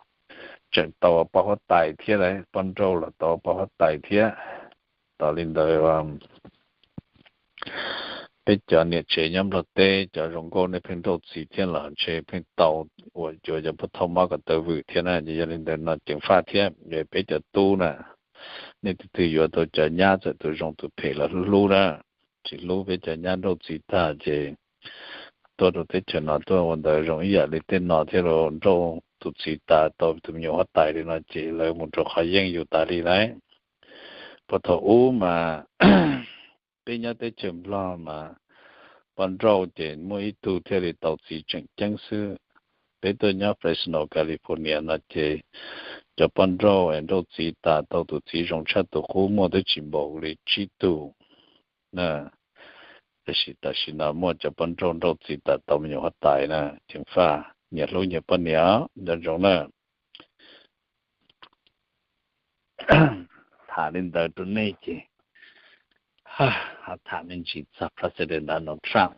tseem tau ua poj huab tais thiab lauj, poj nrauj los tau ua poj huab tais thiab. Tas li ntawd peb cov niam tsev nyob Nplog teb cov zoo nkauj nej pheej nrauj txiv thiab los ntshe pheej tau ua cuav cov pov thauj mob kom tawv vwm thiab na. Ces yog li ntawd no ceev faj thiab, peb cov tub na, nej tus twg yuav tau cov nyab txawm tus zoo tus phem los hlub hlub na, tsis hlub peb cov nyab nrauj txiv tag ces tuaj rau teb chaws no tuaj ua ntawd zoo ib yam li tej no thiab los nrauj tus txiv tas tau tus me nyuam huab tais li no ces lawv mus rau qhov yeej yus tas li lauj. Puag thaum ub mas peb nyob teb chaws Nplog mas poj nrauj ces muaj ib tug thiaj li tau txiv tseem ceeb xwb. Peb tuaj nyob Fresno, California no ces cov poj nrauj es nrauj txiv tas tau tus txiv zoo tshaj tus qub muaj twb tsis npaum li tsib tug na. Tab sis tam sim no muaj cov poj nrauj nrauj txiv tas tau me nyuam huab tais na, ceev faj, nyias hlub nyias poj niam, nco ntsoov na. Tham li ntawd rau nej ces ho tham me ntsis txog President Donald Trump.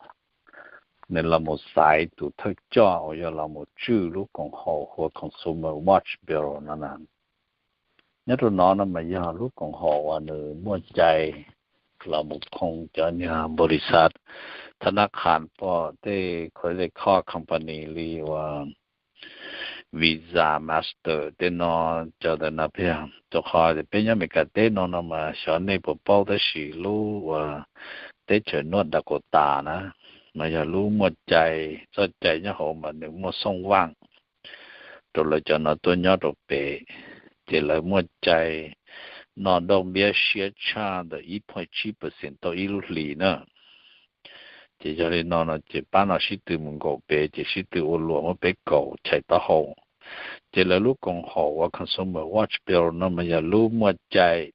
Nws los mus xaiv tus thawj coj uas yog los mus tswj lub koom haum hu ua Consumer Watch Bureau no na. Nyob rau no no mas yog lub koom haum uas nws muaj cai los mus khoo cov niag npaus lis xav, tha nab qhas pom tej credit card company li uas Visa, Master tej no, cov ntawd no peb, rau qhov peb nyob Amelikas teb no no mas xyov nej puas paub tab sis lub uas teb chaws North Dakota na mas yog lub muaj cai, txoj cai nyob hauv mas nws muaj xooj vaj rau lawv cov no tuaj nyob rau pem, ces lawv muaj cai noj dauj npiab siab tshaj ntawm ib point tsib percent tau ib lub hlis na. Ces yog li no no ces pab no sib tw mus nkaum pem ces sib tw ua luam muab peb kaum chais taub hau. Ces lawv lub koom haum uas Consumer Watch Bureau no mas yog lub muaj cai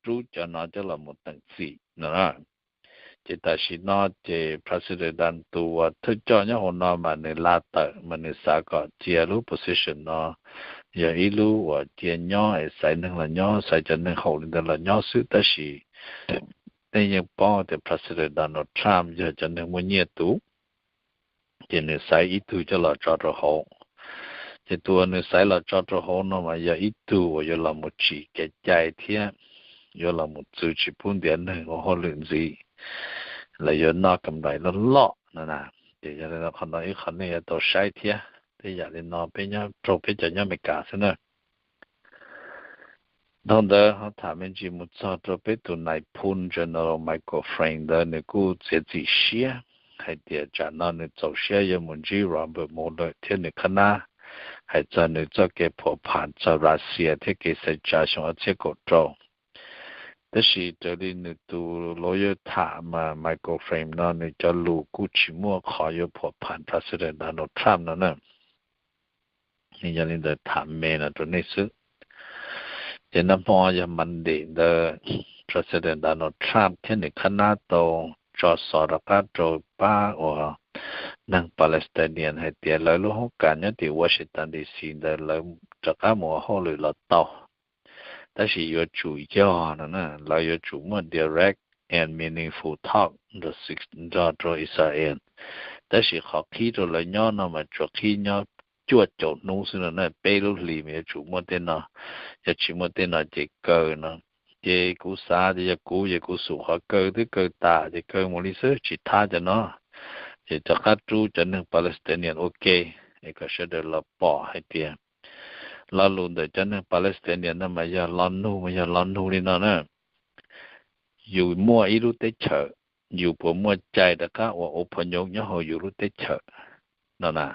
rub cov no coj los mus teem txim no na. Ces tam sim no ces President tus uas thawj coj nyob hauv no mas nws la tawm mas nws xav kom cia lub position no yog ib lub uas cia nyob es xaiv neeg los nyob, xaiv cov neeg haum li ntawd los nyob xwb, tab sis nej yeej paub tias President Donald Trump yog cov neeg muaj nyiaj tus, ces nws xaiv ib tug coj los tso rau hauv. Ces tus uas nws xaiv los tso rau hauv no mas yog ib tug uas yuav los mus tsim kev cai thiab yuav los mus txwv tsis pub ntiav neeg ua hauj lwm ntxiv, lawv yuav noj kam nplaim loj loj no na. Ces yog li no qhov no ib qho nej yuav tau saib thiab. Tej yam li no peb nyob raug peb cov nyob Amelikas xwb na. Dhau ntawd ho tham me ntsis mus txog rau peb tus nais phoo General Michael Flynn ntawd, nws kuj txiav txim siab hais tias tsam no nws txaus siab yuav mus ntsib Robert Mueller thiab nws qhab nab, hais txog nws txoj kev pham pham txog Russia thiab kev xaiv tsav xyoo ob txhiab kaum rau. Tab sis raws li nws tus lawyer tham mas Michael Flynn no nws cov lus kuj tsis muaj qhov yuav pham pham President Donald Trump no na. Yog li ntawd tham me no rau nej xwb. Ces nag hmo yog Monday ntawd, President Donald Trump thiab nws qhab nab tau tso xov rov qab rau pab uas neeg Palestinian hais tias lawv lub hoob kas nyob tim Washington D C ntawd lawv rov qab mus ua hauj lwm los tau. Tab sis yuav tsum yog no, lawv yuav tsum muaj direct and meaningful talk nrog rau Israel. Tab sis qhov qhib rau lawv nyob no mas tsuas qhib nyob cuaj caum hnub xwb no na, peb lub hlis mas yuav tsum muaj tej no, yog tsis muaj tej no ces kaw no. Ces kuv xav tias yog kuv ces kuv xum qhov kaw twb kaw tas ces kaw mus li xwb tsis thab cov no. Ces rov qab rub cov neeg Palestinian ua ke es kom sawv daws los pom hais tias lo lus ntawm cov neeg Palestinian no mas yog lo nug mas yog lo nug li no na: Yus muaj ib lub teb chaws, yus puas muaj cai rov qab ua ua phov nyob nyob hauv yus lub teb chaws no na?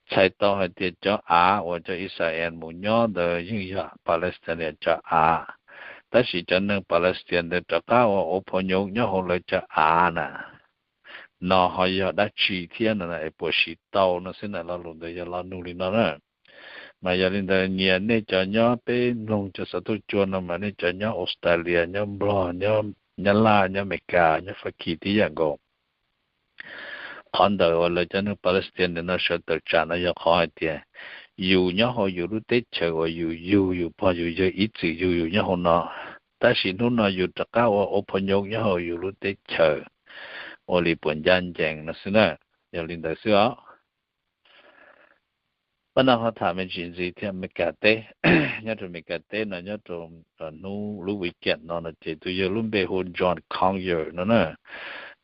Txhais tau hais tias cov av uas cov Israel mus nyob ntawd yeej yog Palestinian cov av, tab sis cov neeg Palestinian ntawd rov qab ua ua phov nyob nyob hauv lawv cov av na, no ho yog dab tsi thiab no es puas siv tau no xwb na. Lo lus ntawd yog lo nug li no na. Mas yog li ntawd nyias nej cov nyob, peb mloog cov xov tooj cua no mas nej cov nyob Australia, nyob Nplog, nyob Nyab Laj, nyob Amelikas, nyob Fab Kis tib yam nkaus. Qhov ntawm uas lawv cov neeg Palestinian no sawv tawm tsam no yog qhov hais tias yus nyob hauv yus lub teb chaws uas yus yug yus pog yus yawg ib txwm yug yus nyob hauv no, tab sis hnub no yus rov qab ua ua phov nyob nyob hauv yus lub teb chaws ua li puas ncaj ncees no xwb na. Yog li ntawd xwb os. Pab no ho tham me ntsis ntxiv thiab Amelikas teb. Nyob rau Amelikas teb no nyob rau hnub lub weekend no no ces tus yawg lub npe hu John Conyers no na,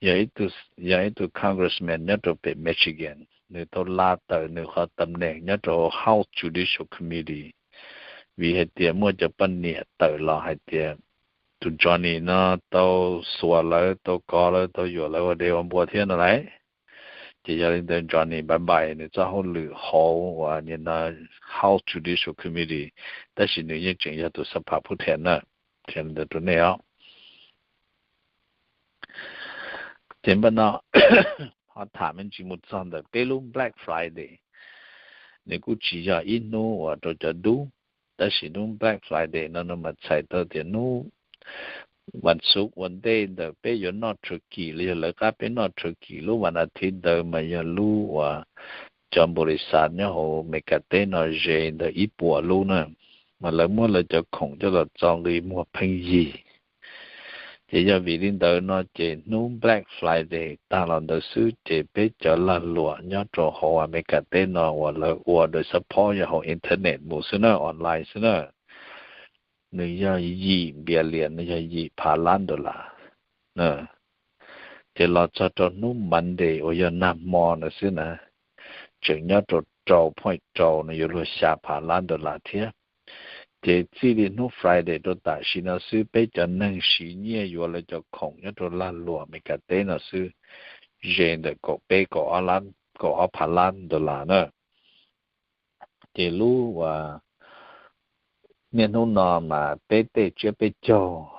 yog ib tug congressman nyob rau pem Michigan, nws tau la tawm nws qhov tam neem nyob rau House Judicial Committee vim hais tias muaj cov poj niam tawm los hais tias tus Johnny no tau xuas lawv, tau kov lawv, tau yuam lawv ua dev ua npua thiab no lauj. Ces yog li ntawd Johnny bye bye nws txoj hauj lwm hauv uas nim no House Judicial Committee, tab sis nws yeej tseem yog tus xab pham phub theem na. Qhia li ntawd rau nej os. Ces npaj no ho tham me ntsis mus txog ntawm peb lub Black Friday. Nws kuj tsis yog ib hnub uas rau cov dub, tab sis hnub Black Friday no no mas txhais tau tias hnub vas xuv ua ntej ntawm peb yuav noj turkey los yog lawv qab peb noj turkey lub vas as thiv ntawd mas yog lub uas cov npaum li xav nyob hauv Amelikas teb no ze ntawm ib puas lub na, mas lawv muab lawv cov khoom coj los txo nqi muag pheej yig. Ces yog vim li ntawd no ces hnub Black Friday tag los ntawd xwb ces peb cov lag luam nyob rau hauv Amelikas teb no uas lawv ua dawm xab phob yog hauv internet mus xwb na, online xwb na, nws yog yim billion, nws yog yim phav lab dollar. Ces los txog rau hnub Monday uas yog nag hmo no xwb na, tseem nyob rau rau point rau, nws yuav luag xya phav lab dollar thiab. Ces txij li hnub Friday rau tam sim no xwb peb cov neeg siv nyiaj yuav lawv cov khoom nyob rau lag luam Amelikas teb no xwb ze ntawm kaum peb, kaum ob phav lab dollar na. Ces lub uas niaj hnub no mas peb tej tsiab peb caug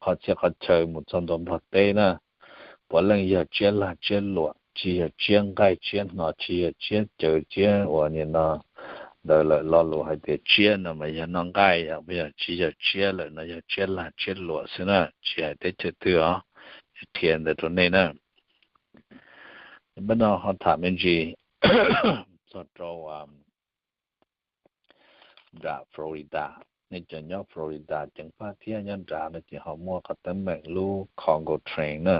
qhov txhia qhov chaw mus txog ntua Nplog teb na, puav leej yog tsiab lag tsiab luam, tsis yog tsiab nqaij tsiab hno, tsis yog tsiab cawv tsiab uas nim no ntawd lawm. Lo lus hais tias tsiab no mas yog noj nqaij, yog tsis yog tsiab lawm no yog tsiab lag tsiab luam xwb na, tsis hais teb chaws twg os. Qhia ntawd rau nej na. Npaj no ho tham me ntsis txog rau nram Florida. Nej cov nyob Florida ceev faj thiab, nyob nrad no ces ho muaj qhov teeb meem lub cargo train na.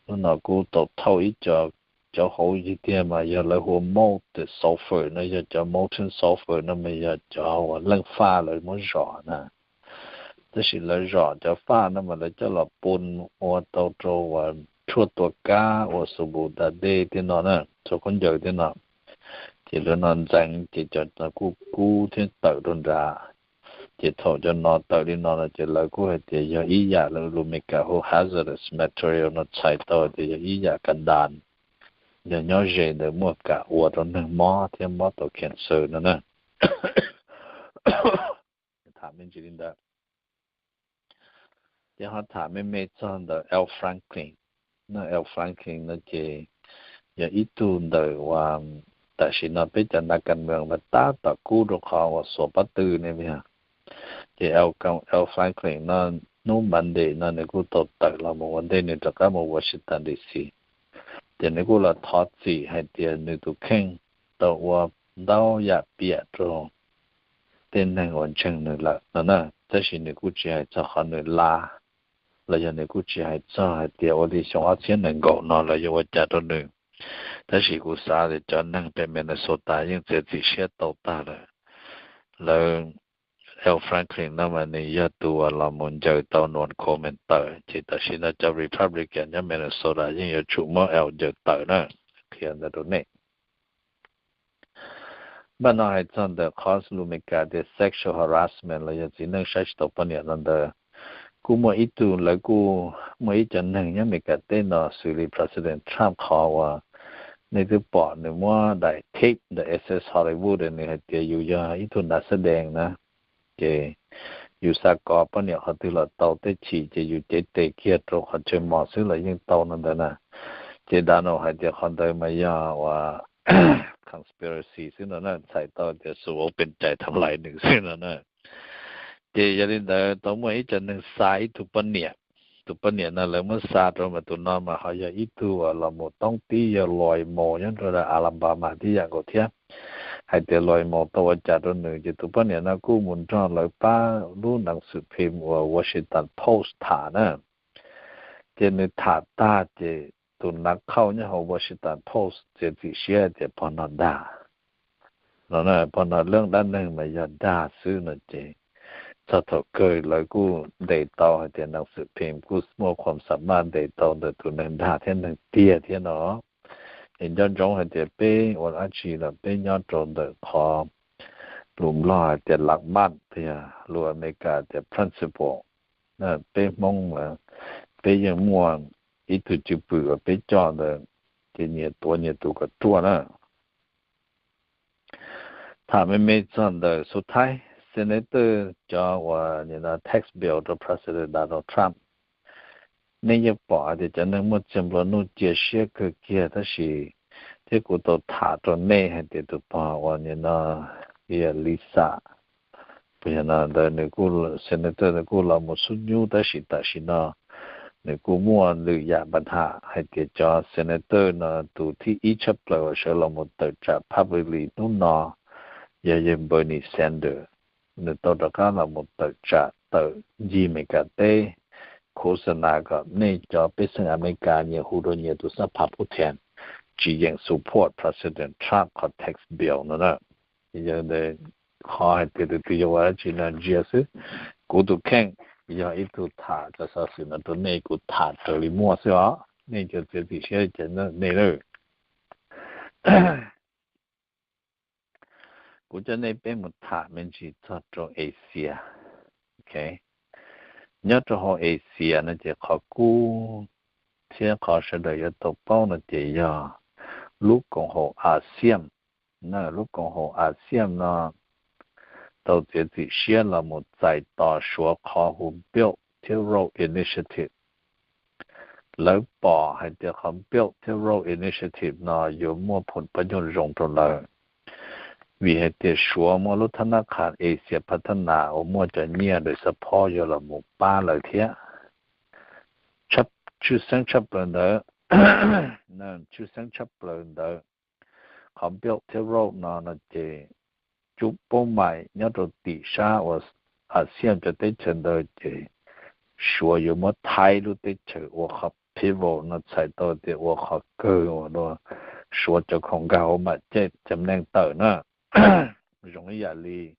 Hnub no kuj tau thauj ib co cov hauv yig tiag mas yog lawv hu molten sulfur no, yog cov molten sulfur no mas yog cov uas leej faj lawv muab zom na. Tab sis lawv zom cov faj no mas lawv coj los pun ua tau rau uas tshuaj tua kab ua xu bus da dej tej no na, tshuaj khaub ncaws tej no. Ces lawv no ntxeev ces cov no kuj kub thiab tawm rau nrad. Ces thaum cov no tawm li no no ces lawv kuj hais tias yog ib yam lawv lus Meskas hu hazardous material no, txhais tau tias yog ib yam ka das, yog nyob ze ntawd muaj kam ua rau neeg mob thiab mob tau cancer no na. Tham me ntsis li ntawd. Ces ho tham me me txog ntawm Al Franklin. Al Franklin no ces yog ib tug ntawm uas tam sim no peb cov nas kas mees mas tab tom kub rau qhov uas xuas pob tw ne yog. Ces Al Franklin no hnub Monday no nws kuj tau tawm los mus ua ntej nws rov qab mus Washington D C. Ces nws kuj los thov txim hais tias nws tus kheej tau ua ntau yam piam rau tej neeg uas ntseeg nws lawm no na, tab sis nws kuj tsis hais txog qhov nws la, los yog nws kuj tsis hais txog hais tias ua li xyoo ob txhiab nees nkaum no los yuav ua cas rau nws. Tab sis kuv xav tias cov neeg pem Minnesota yeej txiav txim siab tau tag lawm. Lawv, Al Franklin no mas nws yog tus uas los mus ncaws tau Norm Coleman tawm, ces tam sim no cov Republican nyob Minnesota yeej yuav tsum muab Al ncaws tawm na. Qhia ntawd rau nej. Npaj no hais txog ntawm qhov lus Meskas tias sexual harassment los yog txiv neej saib tsis taus poj niam no ntawd, kuj muaj ib tug, lawv kuj muaj ib cov neeg nyob Meskas teb no xws li President Trump qhov uas nej twb pom nws muab daim tape ntawm Access Hollywood nws hais tias yus yog ib tug nav xab dees na, ces yus xav kov poj niam qhov twg los tau, tej chim ces yus cev tes kiag rau qhov chaw mos xwb los yeej tau no ntawd na. Ces Donald hais tias qhov ntawd mas yog uas conspiracy xwb no na, txhais tau tias xu au pes cai tham lais nws xwb no na. Ces yog li ntawd tau muaj ib co neeg xa ib tug poj niam. Tus poj niam no lawv muab xa rau mas tus no mas ho yog ib tug uas los mus toob tib yog Lois Moore nyob rau Alabama tib yam nkaus thiab. Hais tias Lois Moore tau ua cas rau nws, ces tus poj niam no kuj mus nrog lawv pab lub nees xwm phim uas Washington Post tham na. Ces nws tham tag ces tus nav khauj nyob hauv Washington Post txiav txim siab tias pog no dag no, pog no leej dab neeg mas yog dag xwb no ces txog thaum kawg lawv kuj ntes tau hais tias nees xwm phim kuj muaj khuam xam maj ntes tau ntawm tus neeg dag thiab neeg tiag thiab no. Es nco ntsoov hais tias peb ua dab tsi los peb nyob rau ntawm qhov lus Nplog hais tias lam maj, yog lus Amelikas tias principle. Peb Hmoob mas peb yeej muaj ib tug cwj pwm uas peb coj ntawd, ces nyias tuav nyias tus kom ruaj na. Tham me me txog ntawm xu thaib senator cov uas tax bill rau President Donald Trump. Nej yeej pom hais tias cov neeg muaj txiag nplua nuj cia siab kawg kiag tab sis thiab kuv tau tham rau nej hais tias tus pog uas nim no Lisa, puas yog no ntawd, nws kuj, senator nws kuj los mus xub nyub tab sis tam sim no nws kuj muaj lwm yam npa tham hais tias cov senator no tus thib ib tshaj plaws uas sawv los mus tawm tsam publicly hnub no yog yawg Bernie Sanders. Nws tau rov qab los mus tawm tsam tawm ncig Amelikas teb, khuv xa nas kom nej cov pej xeem Amelikas nyias hu rau nyias tus xab phas pub thees, tsis yeem support President Trump qhov tax bill no na. Yog ntawd qhov hais tias tus twg yuav ua dab tsi no ntsia xwb. Kuv tus kheej yog ib tug tham cov xov xwm no rau nej, kuv tham raws li muaj xwb os, nej cov txiav txim siab ces nej lawm. Kuv coj nej peb mus tham me ntsis txog rau Asia. Nyob rau hauv Asia no ces qhov kub thiab qhov sawv daws yuav tau paub no ces yog lub koom haum ASEAN. Lub koom haum ASEAN no tau txiav txim siab los mus txais tos Suav qhov hu Belt thiab Road Initiative. Lawv pom hais tias qhov Belt thiab Road Initiative no yuav muaj phum pab nyuj zoo rau lawv, vim hais tias Suav muaj lub thab nab qhas Asia Phathana uas muaj cov nyiaj ntawm xab phob yuav los mus pab lawv thiab. Tshwj xeeb tshaj plaws ntawd, tshwj xeeb tshaj plaws ntawd, qhov Belt thiab Road no no ces cub poob maim nyob rau tim sab uas ASEAN cov teb chaws ntawd ces Suav yuav muab Thaib lub teb chaws ua qhov pivot no, txhais tau tias ua qhov kawg uas dua Suav cov khoom nkag hauv mam cem cov neeg tawm na. Zoo ib yam li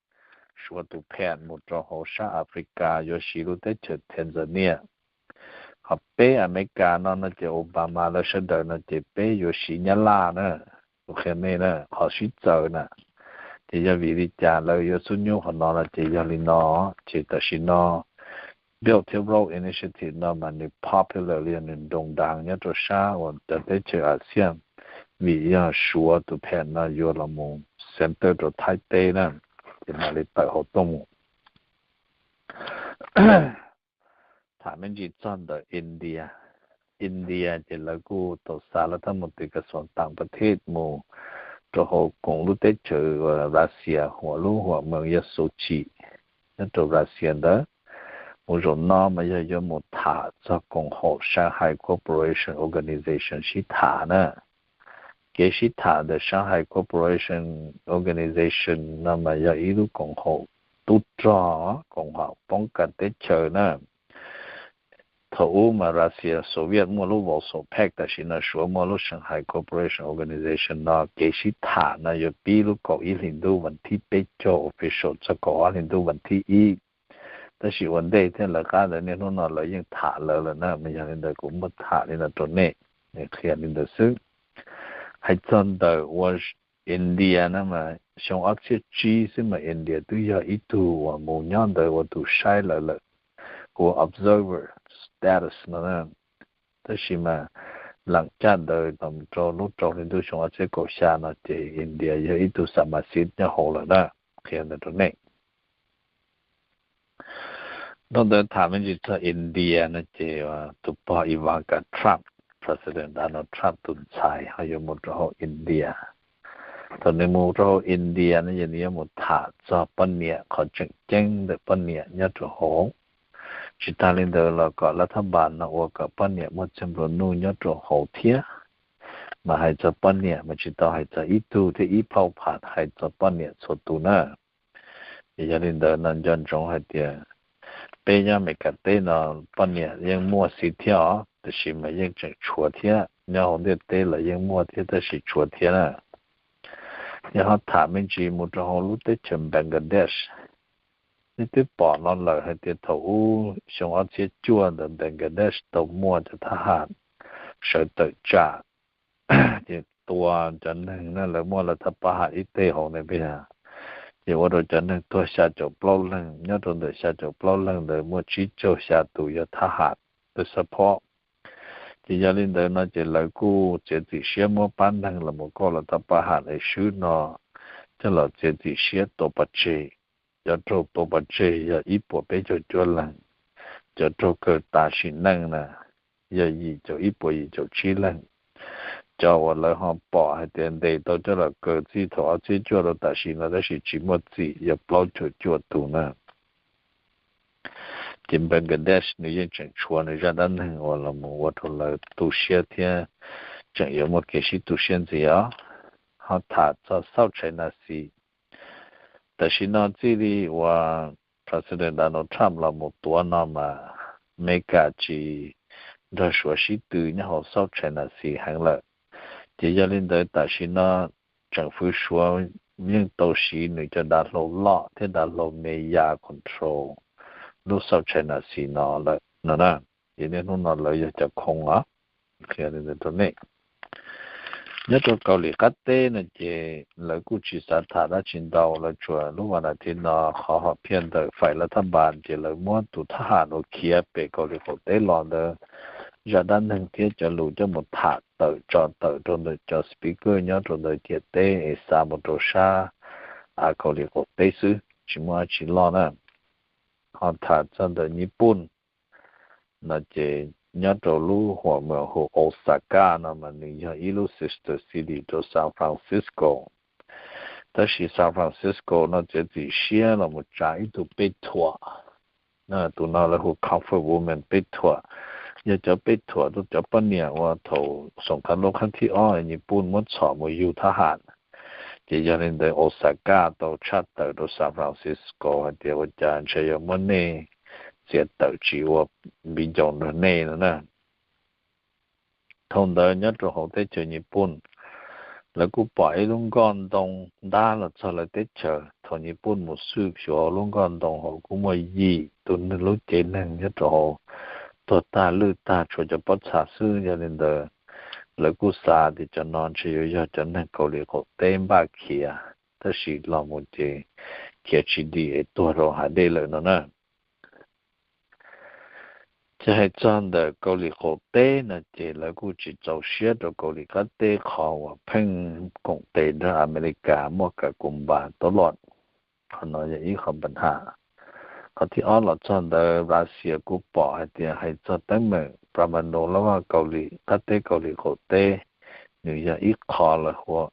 Suav tus pham mus rau hauv sab Africa yuav siv lub teb chaws Tanzania. Ho peb Amelikas no no ces Obama lawv sawv daws no ces peb yuav siv Nyab Laj na. Kuv qhia nej na, qhov sib txawv na, ces yog vim li cas lawv yuav xub nyub qhov no no ces yog li no. Ces tam sim no Belt thiab Road Initiative no mas nws popular li, yog nws nroo nrang nyob rau sab uas cov teb chaws ASEAN, vim yog Suav tus pham no yuav los mus center rau Thaib teb na, ces mam li tawm hauv tuaj mus. Tham me ntsis txog ntawm India. India ces lawv kuj tau xa lawv thab mus tim kas xuas tam pas thib mus rau hauv koom lub teb chaws Russia, huam lub huam moos yog Sochi nyob rau Russia ntawd. Mus zaum no mas yog yuav mus tham txog koom haum Shanghai Cooperation Organization sib tham na. Kev sib tham ntawm Shanghai Cooperation Organization no mas yog ib lub koom haum tub rog, koom haum poob kas teb chaws na. Thaum ub mas Russia Soviet muaj lub Warsaw Pact, tam sim no Suav muaj lub Shanghai Cooperation Organization no. Kev sib tham no yuav pib lub kaum ib hlis ntuj vas thib peb caug official txog kaum ob hlis ntuj vas thib ib. Tab sis ua ntej thiab lawv qab ntawd niaj hnub no lawv yeej tham lawv lawm na, mas yog li ntawd kuv muab tham li no rau nej, qhia li ntawd xwb. Hais txog ntawm ua India na mas xyoo ob txhiab tsib xwb mas India twb yog ib tug uas mus nyob ntawd ua tus saib lawv lawm, ua observer status no na. Tab sis mas lam caj ntawd los rau lub rau hli ntuj xyoo ob txhiab kaum xya no ces India yog ib tug xa mas xiv nyob hauv lawm na, qhia ntawd rau nej. Dhau ntawd tham me ntsis txog India no ces tus pog Ivanka Trump, President Donald Trump tus ntxhais ho yuav mus rau hauv India. Thaum nws mus rau hauv India no ces nws yuav mus tham txog poj niam, qhov tseem ceeb ntawm poj niam nyob rau hauv. Tsis tag li ntawd los kom lav thab npas no ua kom poj niam muaj txiaj nplua nuj nyob rau hauv thiab. Mas hais txog poj niam mas tsis tau hais txog ib tug thiab ib plhaub pham, hais txog poj niam txhua tus na. Ces yog li ntawd no nco ntsoov hais tias peb nyob Amelikas teb no poj niam yeej muaj xiv thiab os, tab sis mas yeej tseem tshuav thiab, nyob hauv ntiaj teb los yeej muaj thiab tab sis tshuav thiab na. Yog ho tham me ntsis mus rau hauv lub teb chaws Bangladesh, nej twb pom no lawm hais tias thaum ub xyoo ob txhiab cuaj ntawd Bangladesh tau muaj cov thab ham sawv tawm tsam ces tua cov neeg na, lawv muaj lawv thaj pab ham ib teg hauv na peb, ces ua rau cov neeg tuag xya caum plaub leeg, nyob rau ntawm xya caum plaub leeg ntawd muaj tsib caug xya tus yog thab ham tawm xab phob. Ces yog li ntawd no ces lawv kuj txiav txim siab muab pab neeg los mus kauj lawv thaj pab ham es swb no coj los txiav txim siab tua pov tseg. Cov raug tua pov tseg yog ib puas peb caug cuaj leeg, cov raug kaw tas sim neej na yog yim caum ib puas yim caum tsib leeg. Cov uas lawv ho pom hais tias ntes tau coj los kaw txij thaum ob txhiab cuaj rau tam sim no tab sis tsis muaj txim yog plaub caug cuaj tus na. Ces Bangladesh nws yeej tseem tshuav nws zaj dab neeg uas los mus ua rau lawv tu siab thiab tseem yuav muaj kev sib tu siab ntxiv os. Ho tham txog South China Sea, tam sim no txij li uas President Donald Trump los mus tuav no mas Amelikas tsis nrog Suav sib tw nyob hauv South China Sea heev lawm. Ces yog li ntawd tam sim no tseem fwv Suav yeej tau siv nws cov dav hlau loj thiab dav hlau me ya control lub South China Sea no lawm no na. Ces niaj hnub no lawv yog cov khoo os. Qhia li ntawd rau nej. Nyob rau Kaus Lim qab teb no ces lawv kuj tsis xav tham dab tsi ntau, lawv tsuas lub vas nas thiv no qhov hom phiaj ntawm fais lav thaj npas ces lawv muab tus thab ham uas khiav pem Kaus Lim qaum teb los ntawd zaj dab neeg thiab cov lus coj mus tham tawm tso tawm rau ntawm cov speaker nyob rau ntawm ciam teb es xa mus rau sab Kaus Lim qaum teb xwb, tsis muaj dab tsi loj na. Ho tham txog ntawm Nyij Pooj no ces nyob rau lub huam mws hu Osaka no mas nws yog ib lub sister city rau San Francisco. Tab sis San Francisco no txiav txim siab los mus tsa ib tug pej thuam, tus no lawv hu comfort woman pej thuam, yog cov pej thuam rau cov poj niam uas thaum xoom khav lub qhab thib ob Nyij Pooj muab txhom mus yug thab ham. Ces yog li ntawd Osaka tau tshaj tawm rau San Francisco hais tias ua cas ntshe yuav muab nej txiav tawm tsis ua npiv ncaus nrog nej no na. Thaum ntawd nyob rau hauv teb chaws Nyij Pooj, lawv kuj pom ib lub nkoj ntoo ntab los txog lawv teb chaws. Thaum nyij puj mus xwb xyuas hauv lub nkoj ntoo hauv kuj muaj yim tus neeg lub cev neeg nyob rau hauv tuag tag lwj tag tshuav cov pob txha xwb. Yog li ntawd lawv kuj xav tias cov no ntshe yuav yog cov neeg Kaus Lim qaum teb npaj khiav, tab sis los mus ces khiav tsis dim es tuag rau hav dej lawm no na. Ces hais txog ntawm Kaus Lim qaum teb no ces lawv kuj tsis txaus siab rau Kaus Lim qab teb qhov uas pheej koom tes nrog Amelikas muaj kam kum npas tau loj. Qhov no yog ib qhov npa ham. Qhov thib ob los txog ntawd Russia kuj pom hais tias hais txog teeb meem pramanu lab vaj Kaus Lim qab teb Kaus Lim qaum teb, nws yog ib qho lawv hu ua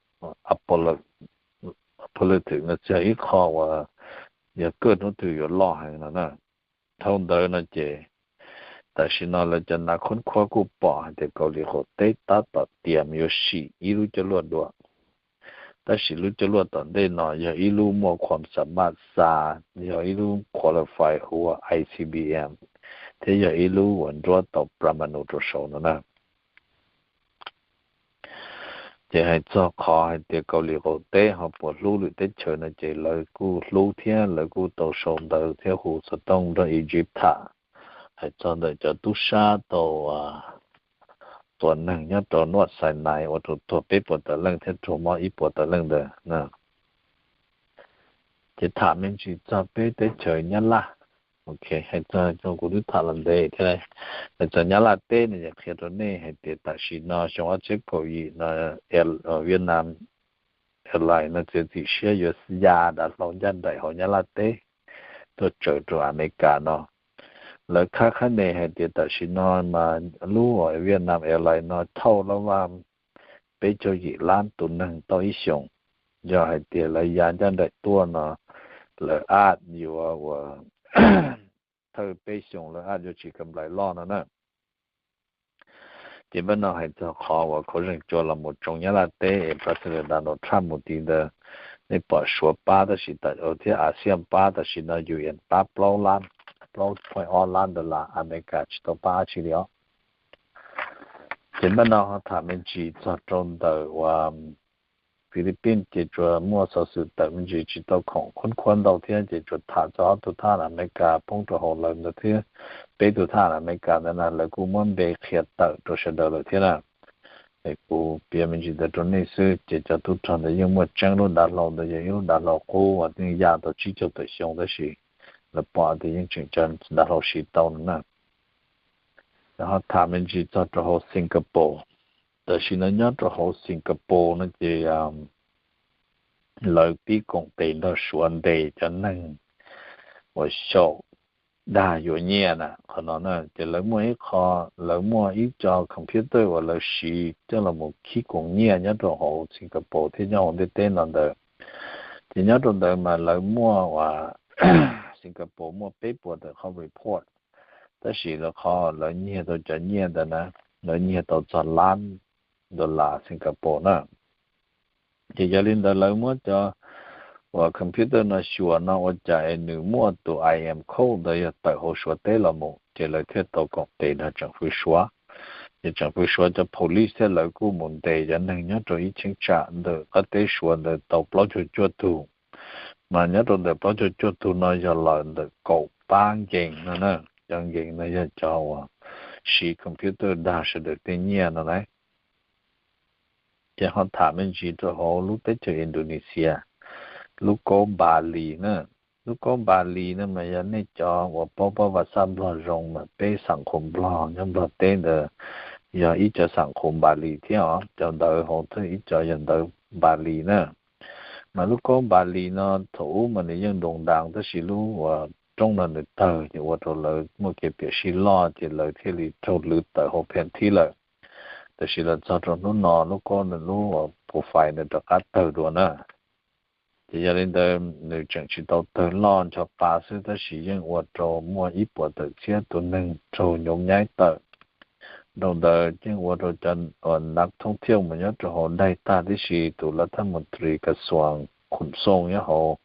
apolitics no, tsis yog ib qho uas yog kawj hnub twg yuav loj heev no na. Dhau ntawd no ces tam sim no lawv cov nav khoob khuab kuj pom hais tias Kaus Lim qaum teb tab tom tias yuav sim ib lub coj luaj dua. Tab sis lub coj luaj tom ntej no yog ib lub muaj khuam xa maj xa, yog ib lub qualify hu ua I C B M, thiab yog ib lub uas nruab tau pramanu rau saud no na. Ces hais txog qhov hais tias Kaus Lim qaum teb ho puas hlub lwm teb chaws no ces lawv kuj hlub thiab lawv kuj tau sau ntawv thiab hu xov tooj nrog Egypt tham hais txog ntawm cov tub sab tau tua neeg nyob rau North Sinai ua rau tuag peb puas tawm leej thiab raug mob ib puas tawm leej ntawd. Ces tham me ntsis txog peb teb chaws Nyab Laj. Ok, hais txog kuv twb tham los ntev thiab. Hais txog Nyab Laj teb no ces qhia rau nej hais tias tam sim no xyoo ob txhiab kaum yim no Vietnam Airlines no txiav txim siab yuav ya dav hlau ncaj nraim hauv Nyab Laj teb tuaj tsaws rau Amelikas no. Lawv khab khab ne hais tias tam sim no mas lub Vietnam Airlines no thauj lab vaj peb caug yim lab tus neeg tau ib xyoos. Yog hais tias lawv ya ncaj nraim tuaj no, lawv ab yuav ua thawj peb xyoos lawv ab yuav tsis kam nplais loj no na. Ces npaj no hais txog qhov uas khaub zeeg cua los mus tsoo Nyab Laj teb es President Donald Trump mus ti ntawd, nej pom Suav pab tab sis thiab ASEAN pab, tam sim no U N pab plaub lab, plaub point ob lab dollar, Amelikas tsis tau pab dab tsi li os. Ces npaj no ho tham me ntsis txog rau ntawm uas Philippines ces tsuas muaj xov xwm tawm me ntsis tsis tau khoom khoob khuab ntau thiab ces tsuas tham txog ob tug thab Amelikas poob rau hauv lawv ntawd thiab peb tug thab Amelikas ntawd na lawv kuj muab npe qhia tawm rau sawv daws lawm thiab na. Es kuv piav me ntsis ntawd rau nej xwb ces cov tub rog ntawd yeej muaj tseeb, lub dav hlau ntawd yog ib lub dav hlau qub uas yeej ya tau tsib caug tawm xyoo tab sis lawv pom tias yeej tseem cov dav hlau siv tau no na. Ho tham me ntsis txog rau hauv Singapore. Tam sim no nyob rau hauv Singapore no ces lawv pib koom tes nrog Suav ntes cov neeg uas xyaum dag yuav nyiaj na. Qhov no na ces lawv muaj ib qho, lawv muaj ib co computer uas lawv siv coj los mus khib koom nyiaj nyob rau hauv Singapore thiab nyob hauv ntiaj teb no ntawd. Ces nyob rau ntawd mas lawv muaj uas Singapore muaj peb puas tawm qhov report, tab sis lawv qhov lawv nyiag tau cov nyiaj ntawd na, lawv nyiag tau txog lab dollar Singapore na. Ces yog li ntawd lawv muab cov uas computer no xyuas no ua cas es nws muaj tus I M code ntawd yog tawm hauv Suav teb los mus, ces lawv thiaj tau koom tes nrog tsoom fwv Suav. Ces tsoom fwv Suav cov police thiab lawv kuj mus ntes cov neeg nyob rau ib cheeb tsam ntawm qab teb Suav ntawd tau plaub caug cuaj tug. Mas nyob rau ntawm plaub caug cuaj tug no yog los ntawm kaum pab nkees no na. Cov nkees no yog cov uas siv computer dag sawv daws tej nyiaj no na. Ces ho tham me ntsis rau hauv lub teb chaws Indonesia, lub kaub Npalis na. Lub kaub Npalis no mas yog nej cov uas paub paub Vaj Xaj Nplog zoo mas peb xam khuv Nplog nyob Nplog teb ntawd yog ib cov xam khuv Npalis thiab os. Cov ntawv hauv thiab ib cov yog ntawv Npalis na. Mas lub kaub Npalis no thaum ub mas nws yeej doos das tab sis lub uas roob no nws tawg ces ua rau lawv muaj kev piam sij loj ces lawv thiaj li raug lwv tawm hauv pheem thib lawm. Tab sis los txog rau hnub no lub kaub no lub profile nws rov qab tawg dua na. Ces yog li ntawd nws tseem tsis tau tawg loj ncho pa xwb tab sis yeej ua rau muaj ib puas tawm txhiab tus neeg raug nyob nyaib tawm. Rau ntawd yeej ua rau cov uas nav thoob thiaj mus nyob rau hauv daig tag tib si, tus lav thab mus tris kas xuas khum xooj nyob hauv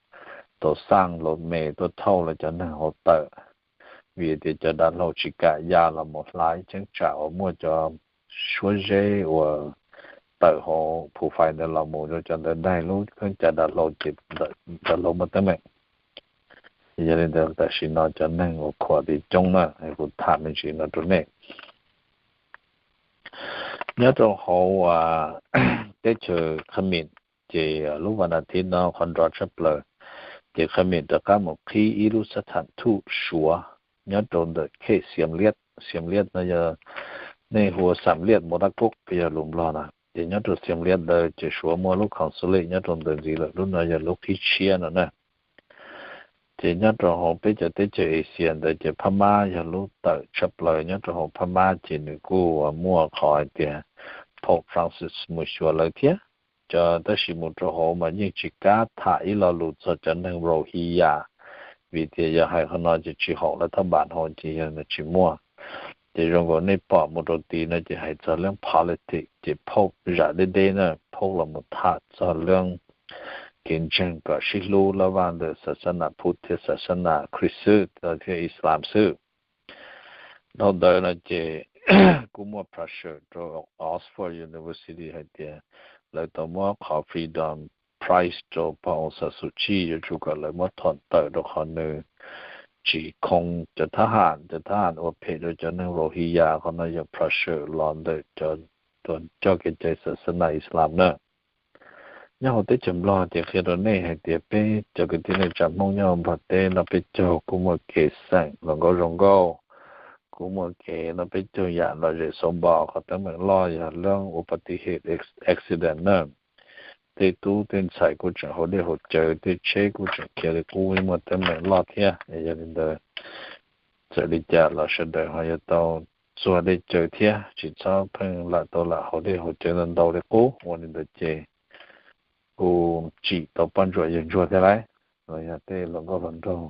tau xaj los me tuaj thauj lawv cov neeg hauv tawm, vim tias cov dav hlau tsis kam ya los mus hla ib cheeb tsam uas muaj cov suab zeb uas tawm hauv phu fais ntawd los mus rau cov ntawd daig lub kheeb cav dav hlau ces dav hlau muaj teeb meem. Yog li ntawd tam sim no cov neeg uas khuam tid coob na, kuv tham me ntsis no rau nej. Nyob rau hauv teb chaws Khab Mim ces lub vas nas thiv no qhov nrov tshaj plaws, ces Khab Mim rov qab mus qhib ib lub xab tham thuj Suav nyob rau ntawm khej Xiam Liab. Xiam Liab no yog nej hu ua Xam Liaj Mos Dab Kub yog lus Nplog na. Ces nyob rau Xiam Liab ntawd ces Suav muaj lub consulate nyob rau ntawd ntxiv lawm, lub no yog lub qhib tshiab no na. Ces nyob rau hauv peb cov teb chaws Asia ntawd ces Phab Mab yog lub tawm tshaj plaws. Nyob rau hauv Phab Mab ces nws kuj muaj qhov hais tias Pope Francis mus xyuas lawv thiab. Cov tab sis mus rau hauv mas yeej tsis kam tham ib lo lus txog cov neeg Rohingya, vim tias yog hais qhov no ces tsis haum lawv thaj npam hauv ces yog nws tsis muaj. Ces zoo nkaus nej pom mus rau tid no ces hais txog leej politics ces Pope zam deb deb na, Pope los mus tham txog leej kev ntseeg kom sib hlub lab vaj ntawm xas xab nas Phuv thiab xas xab nas Khris xwb thiab Islam xwb. Dhau ntawd no ces kuj muaj pressure rau Oxford University hais tias lawv tau muab qhov Freedom Prize rau pog Aung San Suu Kyi yuav tsum kom lawv muab thuam tawm rau qhov nws tsis khoo cov thab ham, cov thab ham ua phem rau cov neeg Rohingya. Qhov no yog pressure los ntawm cov coj kev cai xas xab nas Islam na. Nyob hauv teb chaws Nplog ces qhia rau nej hais tias peb cov kwv tij neej tsa Hmoob nyob hauv Nplog teb no peb caug kuj muaj kev xeem los nkauj zoo nkauj, kuj muaj kev no peb caug yam lom zem xauv npo. Qhov teeb meem loj yog leej ua pas tis hem accident na, tej tub tej ntxhais kuj tseem hauv dej hauv cawv, tej tsheb kuj tseem khiav li qub, muaj teeb meem loj thiab. Yog li ntawd txawm li cas los sawv daws ho yuav tau txuag dej cawv thiab, tsis txhob pheej lam tau lam hauv dej hauv cawv ntau ntau li qub. Ua li ntawd ces kuj tsim tau poj ntsuam yawg ntsuag thiab lauj, los yog tej hluas nkauj hluas nraug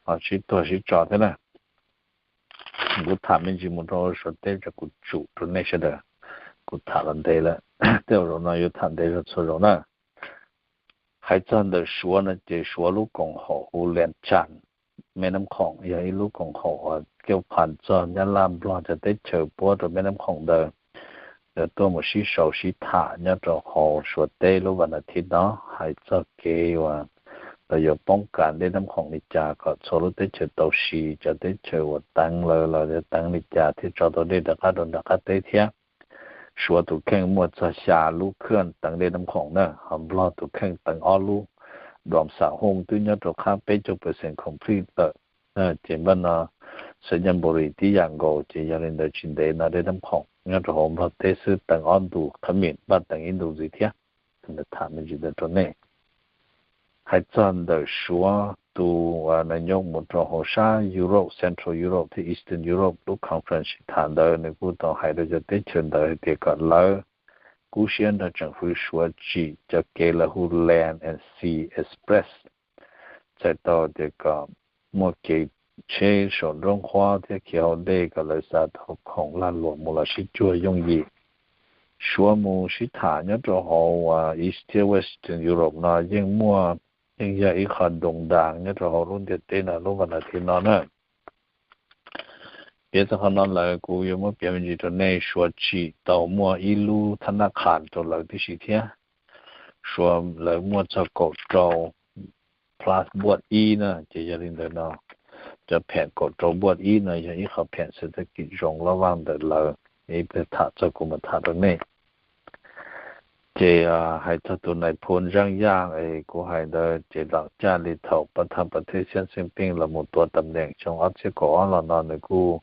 ho sib tuag sib tso thiab na. Kuv tham me ntsis mus rau Suav teb ces kuv tsum rau nej sawv daws, kuv tham los ntev lawm, tej zaum no yuav tham ntev zog txhua zaus na. Hais txog ntawm Suav no ces Suav lub koom haum hu Lias Tsas Meb Nab Khoom yog ib lub koom haum uas kej phas txog Nyab Laj Nplog cov teb chaws puab rau Meb Nab Khoom ntawd, lawv tuaj mus sib sau sib tham nyob rau hauv Suav teb lub vas nas thiv no hais txog kev uas lawv yuav poob kas dej Nab Khoom li cas kom txhua lub teb chaws tau siv, cov teb chaws uas teev lawv los yuav teev li cas thiaj tso tau dej rov qab rau nram qab teb thiab. Suav tus kheej muaj txog xya lub khwj teev dej Nab Khoom na, ho Nplog tus kheej teev ob lub. Doos Xam Hooj twb nyob rau qhab peb caug percent complete lawm, ces npaj no Xav Nyas Npus Ris tib yam nkaus. Ces yog li ntawd tsis ntev no dej Nab Khoom nyob rau hauv Nplog teb xwb teev ob ntu, Khab Mim npaj teev ib ntu ntxiv thiab. Tham me ntsis ntawd rau nej. Hais txog ntawm Suav tus nas nyos mus rau hauv sab Europe, Central Europe thiab Eastern Europe lub conference sib tham ntawd nws kuj tau hais rau cov teb chaws ntawd hais tias kom lawv kub siab nrog tseem fwv Suav tsim cov kev lawv hu Land and Sea Express, txhais tau tias kom muaj kev tsheb saum nroob qhuab thiab khiav hauv dej kom lawv xav tau khoom lag luam mus los sib cuag yooj yim. Suav mus sib tham nyob rau hauv East thiab Western Europe no yeej muaj, yeej yog ib qho doos das nyob rau hauv lub ntiaj teb no lub vas nas thiv no na. Piav txog qhov no lawm kuv yuav muab piav me ntsis rau nej, Suav tsim tau muaj ib lub thab nab qhas rau lawv tib si thiab. Suav lawv muaj txog kaum rau plus buaj ib na, ces yog li ntawd no cov phem kaum rau buaj ib no yog ib qho phem xwm txheej kim zoo loj vaj ntawm lawv. Ib pliag tham txog kuv mam tham rau nej. Ces hais txog tus nais phoo Zaj Yaj es kuv hais ntawd ces lam caj li thaum pab thaj pas thej Xiab Xeeb Peej los mus tua tam neem xyoo ob txhiab kaum ob los no nws kuj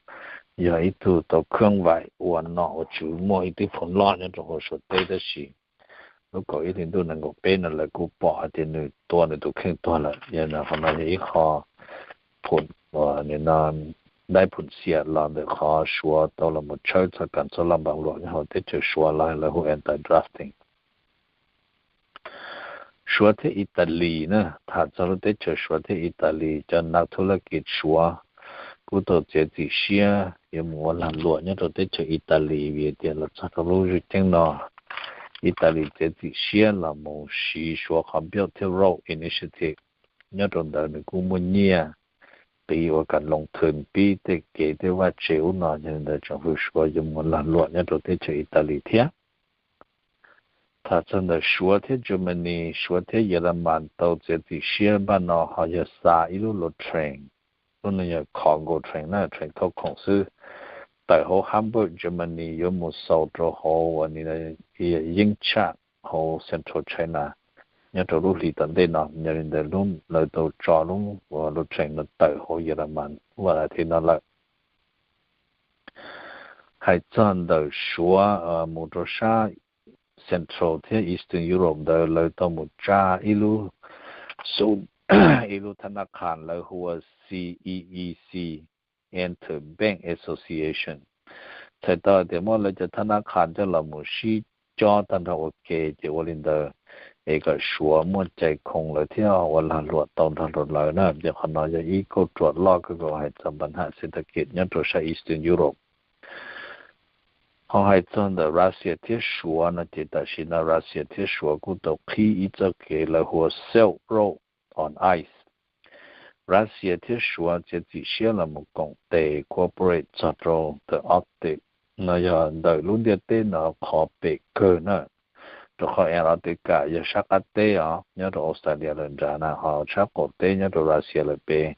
yog ib tug tau khwb vaim ua nom ua tswv muaj ib tib phoo loj nyob rau hauv Suav teb tab sis lub kaum ib hli ntuj nees nkaum peb no lawv kuj pom hais tias nws tua nws tus kheej tuag lawm. Yog no qhov no yog ib qho phum, nim no daib phum xiam los ntawm qhov Suav tau los mus tshawb txog kam txog laj npas luam nyob hauv teb chaws Suav los lawv hu anti-drafting. Suav thiab Italis na, tham txog lub teb chaws Suav thiab Italis, cov nas thu laj kis Suav kuj tau txiav txim siab yuav mus ua lag luam nyob rau teb chaws Italis vim tias los txog rau lub zwj ceeb no Italis txiav txim siab los mus siv Suav qhov Belt and Road Initiative nyob rau ntawd nws kuj muaj nyiaj qiv ua kas loo thwm pib tej kev tej vaj tse ub no, yog li ntawd tsoom fwv Suav yuav mus lag luam nyob rau teb chaws Italis thiab. Tham txog ntawm Suav thiab Germany, Suav thiab Yelamas tau txiav txim siab npaj no ho yog xa ib lub lus train, lub no yog cargo train na, train thauj khoom xwb, tawm hauv Hamburg, Germany yuav mus xaus rau hauv uas yeeb tshaj hauv Central China nyob rau lub hlis tom ntej no. Yog li ntawd lub lawv tau tso lub lus train no tawm hauv Yelamas ua a thiv no lawm. Hais txog ntawm Suav mus rau sab Central thiab Eastern Europe ntawd lawv tau mus tsa ib lub xu, ib lub thab nab qhas lawv hu ua C E E C, Interbank Association. Txhais tau tias muab lawv cov thab nab qhas coj los mus sib cob tag nrho ua ke ces ua li ntawd es kom Suav muaj cai khoo lawv thiab ua lag luam tau nrog rau lawv na. Ces qhov no yog ib kauj ruam loj kawg nkaus hais txog npa nham xev tha kiv nyob rau sab Eastern Europe. Ho hais txog ntawm Russia thiab Suav no ces tam sim no Russia thiab Suav kuj tau qhib ib txoj kev lawv hu ua Silk Road on Ice. Russia thiab Suav txiav txim siab los mus koom tes cooperate txog rau the Arctic, no yog ntawm lub ntiaj teb no qhov pem kawg na, rau qhov Antarctica yog sab qab teb os nyob rau Australia lawm nrad na, ho sab qaum teb nyob rau Russia lawm pem.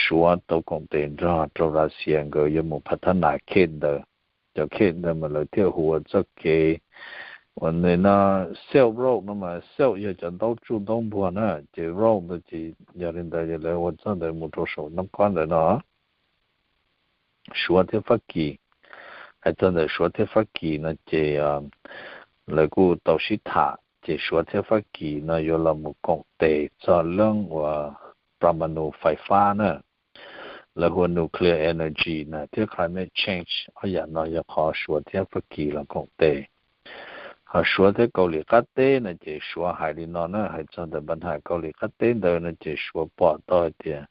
Suav tau koom tes nrog rau Russia nkawd yuav mus phav thab nas khej ntawd. Cov khej ntawd mas lawv thiaj hu ua txoj kev uas no Silk Road no mas Silk yog cov ntaub tsuj ntaub npuag na, ces road ntawd ces yog li ntawd lawv ua txoj ntawd mus rau saum nab kob ntawd no. Suav thiab Fab Kis, hais txog ntawm Suav thiab Fab Kis no ces lawv kuj tau sib tham ces Suav thiab Fab Kis no yuav los mus koom tes txog leeb uas pramanu fais fab na, lawv hu ua nuclear energy na thiab climate change, ob yam no yog qhov Suav thiab Fab Kis los koom tes. Ho Suav thiab Kaus Lim qab teb no ces Suav hais li no na, hais txog ntawm npa nham Kaus Lim qab teb ntawd no ces Suav pom tau hais tias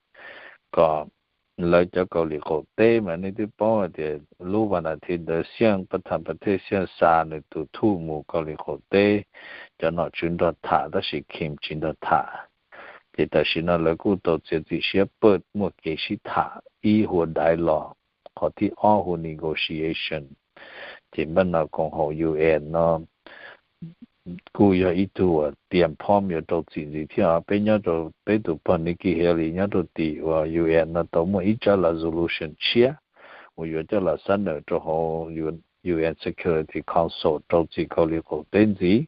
kom lawv cov Kaus Lim qaum teb mas nej twb paub hais tias lub vas nas thiv ntawd Xyeej, pab tham pas thej Xyeej xa nws tus thuj mus Kaus Lim qaum teb, cov nom tswv nrog tham tab sis Kim tsis nrog tham. Ces tam sim no lawv kuj tau txiav txim siab pawj muaj kev sib tham ib hu ua dialogue, qhov thib ob hu ua negotiation. Ces npaj no koom haum U N no kuj yog ib tug uas tiam phom yuav rau txim ntxiv thiab. Peb nyob rau peb tus pog Nikki Haley nyob rau tim uas U N no tau muaj ib tsab resolution tshiab uas yuav coj los xab nawm rau hauv U N Security Council rau txim Kaus Lim qaum teb ntxiv.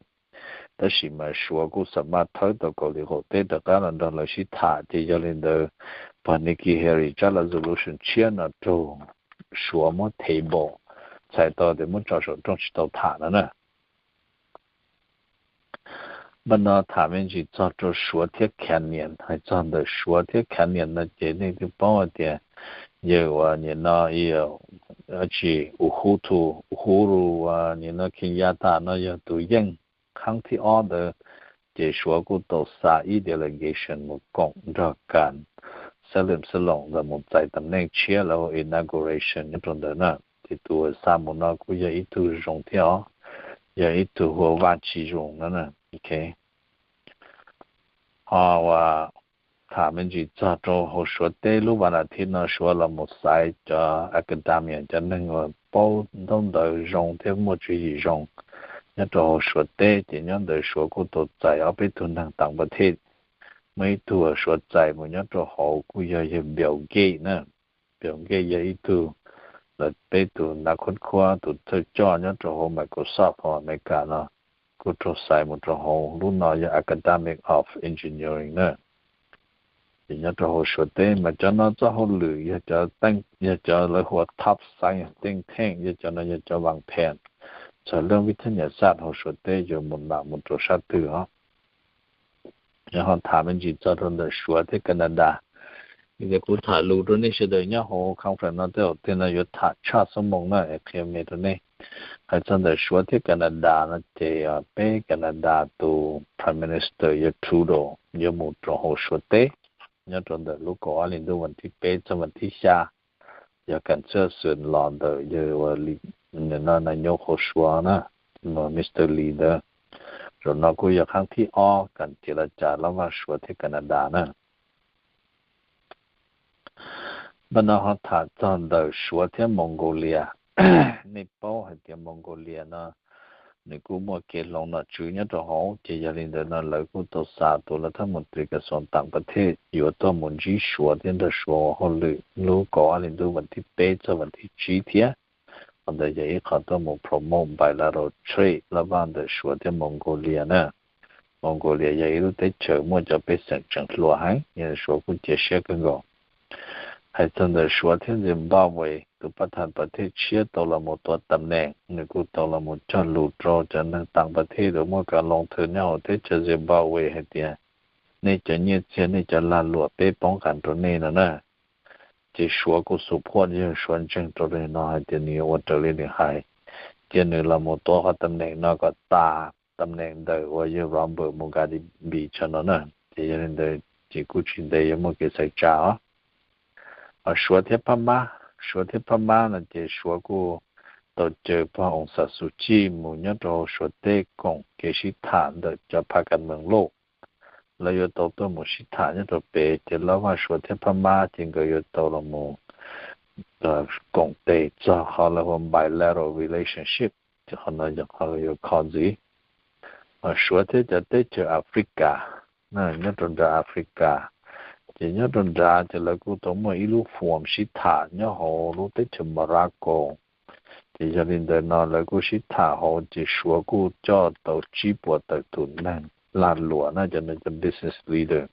Tab sis mas Suav kuj xam maj thawb tau Kaus Lim qaum teb rov qab los nrog lawv sib tham, ces yog li ntawd pog Nikki Haley tsab resolution tshiab no raug Suav muab table, txhais tau tias muab tso saum rooj tsis tau tham no na. Npaj no tham me ntsis txog rau Suav thiab Kenyan. Hais txog ntawm Suav thiab Kenyan no ces nej twb paub hais tias yawg uas nim no tsis Uhuru, Uhuru uas nim no Kenyatta no yog tus yeej kheeb thib ob ntawd, ces Suav kuj tau xa ib delegation mus koom nrog Kam Xab Lim Xab Loos ntawd mus txais tam neej tshiab lawv hu inauguration nyob rau ntawd na. Ces tus xa mus no kuj yog ib tug zoo thiab os, yog ib tug hu ua Vaj Tsis Zoos no na. Ho uas tham me ntsis txog rau hauv Suav teb, lub vas nas thiv no Suav los mus xaiv cov academia, cov neeg uas paub ntaub ntawv zoo thiab muaj tswv yim zoo nyob rau hauv Suav teb. Ces nyob ntawd Suav kuj tau txais ob peb tug neeg tam pas thej. Muaj ib tug Suav txais mus nyob rau hauv kuj yog yawg Bill Gates na. Bill Gates yog ib tug lawv peb tus nav khuab khuab tus thawj coj nyob rau hauv Microsoft hauv Amelikas no, kuj raug xaiv mus rau hauv lub no yog Academy of Engineering na. Ces nyob rau hauv Suav teb mas cov no txoj hauj lwm yog cov, yog cov lawv hu ua top science think tank, yog cov no yog cov vaas phem txog leej vib thab nyam xaj hauv Suav teb yuav mus nam mus rau sab twg os. Yog ho tham me ntsis txog rau ntawm Suav thiab Canada, vim tias kuv tham lus rau nej sawv daws nyob hauv conference no tej zaum tej no yuav tham tshaj xuab moos na es qhia me rau nej. Hais txog ntawm Suav thiab Canada no ces peb Canada tus Prime Minister yog Trudeau yuav mus rau hauv Suav teb nyob rau ntawm lub kaum ob hli ntuj vas thib peb txog vas thib xya. Yog Kam Xab Lim Xab Loos los ntawm yawg uas Lee, no nas nyob hauv Suav na, Mister Lee ntawd. Zaum no kuj yog kheeb thib ob kam cia li cas lab vaj Suav thiab Canada na. Npaj no ho tham txog ntawm Suav thiab Mongolia. Nej paub hais tias Mongolia no nws kuj muaj kev hloov nom tswv nyob rau hauv. Ces yog li ntawd no lawv kuj tau xa tus lav thab mus tis kas xoos tam pa thej yuav tuaj mus ntsib Suav thiab nrog Suav ua hauj lwm lub kaum ob hli ntuj vas thib peb txog vas thib tsib thiab. Qhov ntawd yog ib qho tuaj mus promote bilateral trade laj vaj ntawm Suav thiab Mongolia na. Mongolia yog ib lub teb chaws muaj cov pej xeem tseem hluas heev, yog Suav kuj cia siab kawg nkaus. Hais txog ntawm Suav thiab Zimbabwe, tus pab thas pas thej tshiab tau los mus tuav tam neem, nws kuj tau los mus cog lus rau cov neeg tam pas thej uas muaj kas loos thwm nyob hauv teb chaws Zimbabwe hais tias, nej cov nyiaj txiag nej cov lag luam peb poob qas rau nej no na. Ces Suav kuj support, yog Suav ntseeg rau li no hais tias nws yuav ua raws li nws hais, cia nws los mus tuav qhov tam neem no kom tas tam neem ntawm uas yog Robert Mugabe tso no na. Ces yog li ntawd ces kuj tsis ntev yuav muaj kev xaiv tsa os. Suav thiab Phab Mab, Suav thiab Phab Mab no ces Suav kuj tau caw pog Aung San Suu Kyi mus nyob rau hauv Suav teb koom kev sib tham ntawm cov phab kas mees lauj. Lawv yuav tau tuaj mus sib tham nyob rau pem, ces laj vaj Suav thiab Phab Mab ces nkawd yuav tau los mus koom tes txog qhov lawv hu ua bilateral relationship, ces qhov no yog qhov lawv yuav kho ntxiv. Suav thiab cov teb chaws Africa, nyob rau nram Africa, ces nyob rau nrad ces lawv kuj tau muaj ib lub forum sib tham nyob hauv lub teb chaws Morocco. Ces yog li ntawd no lawv kuj sib tham hauv, ces Suav kuj coj tau tsib puas tawm tus neeg lag luam na, cov no cov business leader,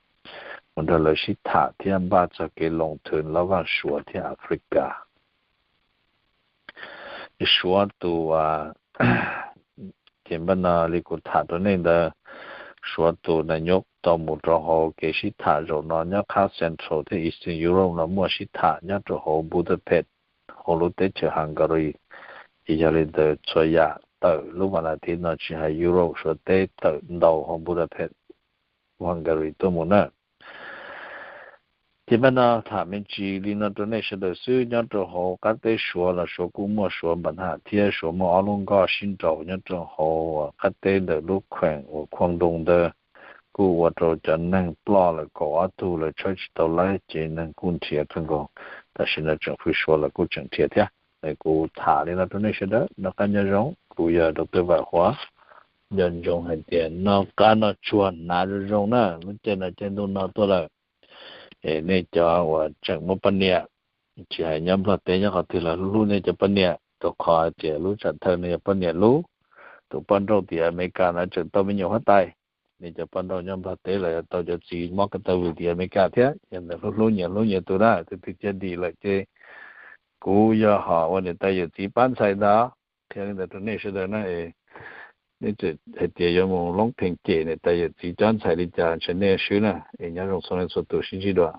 mus nrog lawv sib tham thiab npaj txog kev loos thwm laj vaj Suav thiab Africa. Suav tus, ces npaj no li kuv tham rau nej ntawd, Suav tus nas nyos tau mus rau hauv kev sib tham zaum no nyob qab Central thiab Eastern Europe no muaj sib tham nyob rau hauv Budapest, hauv lub teb chaws Hungary. Ces yog li ntawd txhua yam tawm lub vas las thiv no tsis hais Europe Suav teb tawm ntau hauv Budapest, Hungary tuaj mus na. Ces npaj no tham me ntsis li no rau nej sawv daws xwb. Nyob rau hauv qab teb Suav los Suav kuj muaj Suav npa ham thiab Suav muaj ob lub nkoj sib nraus nyob rau hauv qab teb ntawm lub kheem uas Khuam Doos ntawd, kuj ua rau cov neeg ploj lawm kaum ob tug, lawv tshawb tsis tau lawv ces neeg kuj nrhiav kawg nkaus. Tam sim no tseem hwj Suav los kuj tseem nrhiav thiab. Kuv tham li no rau nej sawv daws, noj qab nyob zoo, kuv yog Doctor Vam Huav. Nco ntsoov hais tias noj qab noj tsuag hnav zoo zoo na, lub caij no caij ntuj no tuaj lawm. Es nej cov uas tseem muaj poj niam, tsis hais nyob Nplog teb nyob qhov twg los hlub hlub nej cov poj niam, rau qhov hais tias lub tsam thawj no yog poj niam lub. Tus poj nrauj tim Amelikas no tseem tau me nyuam huab tais. Nej cov poj nrauj nyob Nplog teb los yuav tau cov txiv mob ko taw vwm tim Amelikas thiab. Yog ntawd hlub hlub nyias hlub nyias tus na, tus twg cia dim lawm ces kuv yog hom ua niam tais yawm txiv pab ntxhais ntag. Qhia li ntawd rau nej sawv daws na, nej tseem hais tias yuav mus loob pheej cem niam tais yawm txiv cob ntxhais li cas ntshe nej swb na. Es nyob zoo txhua leej txhua tus, sib ntsib dua.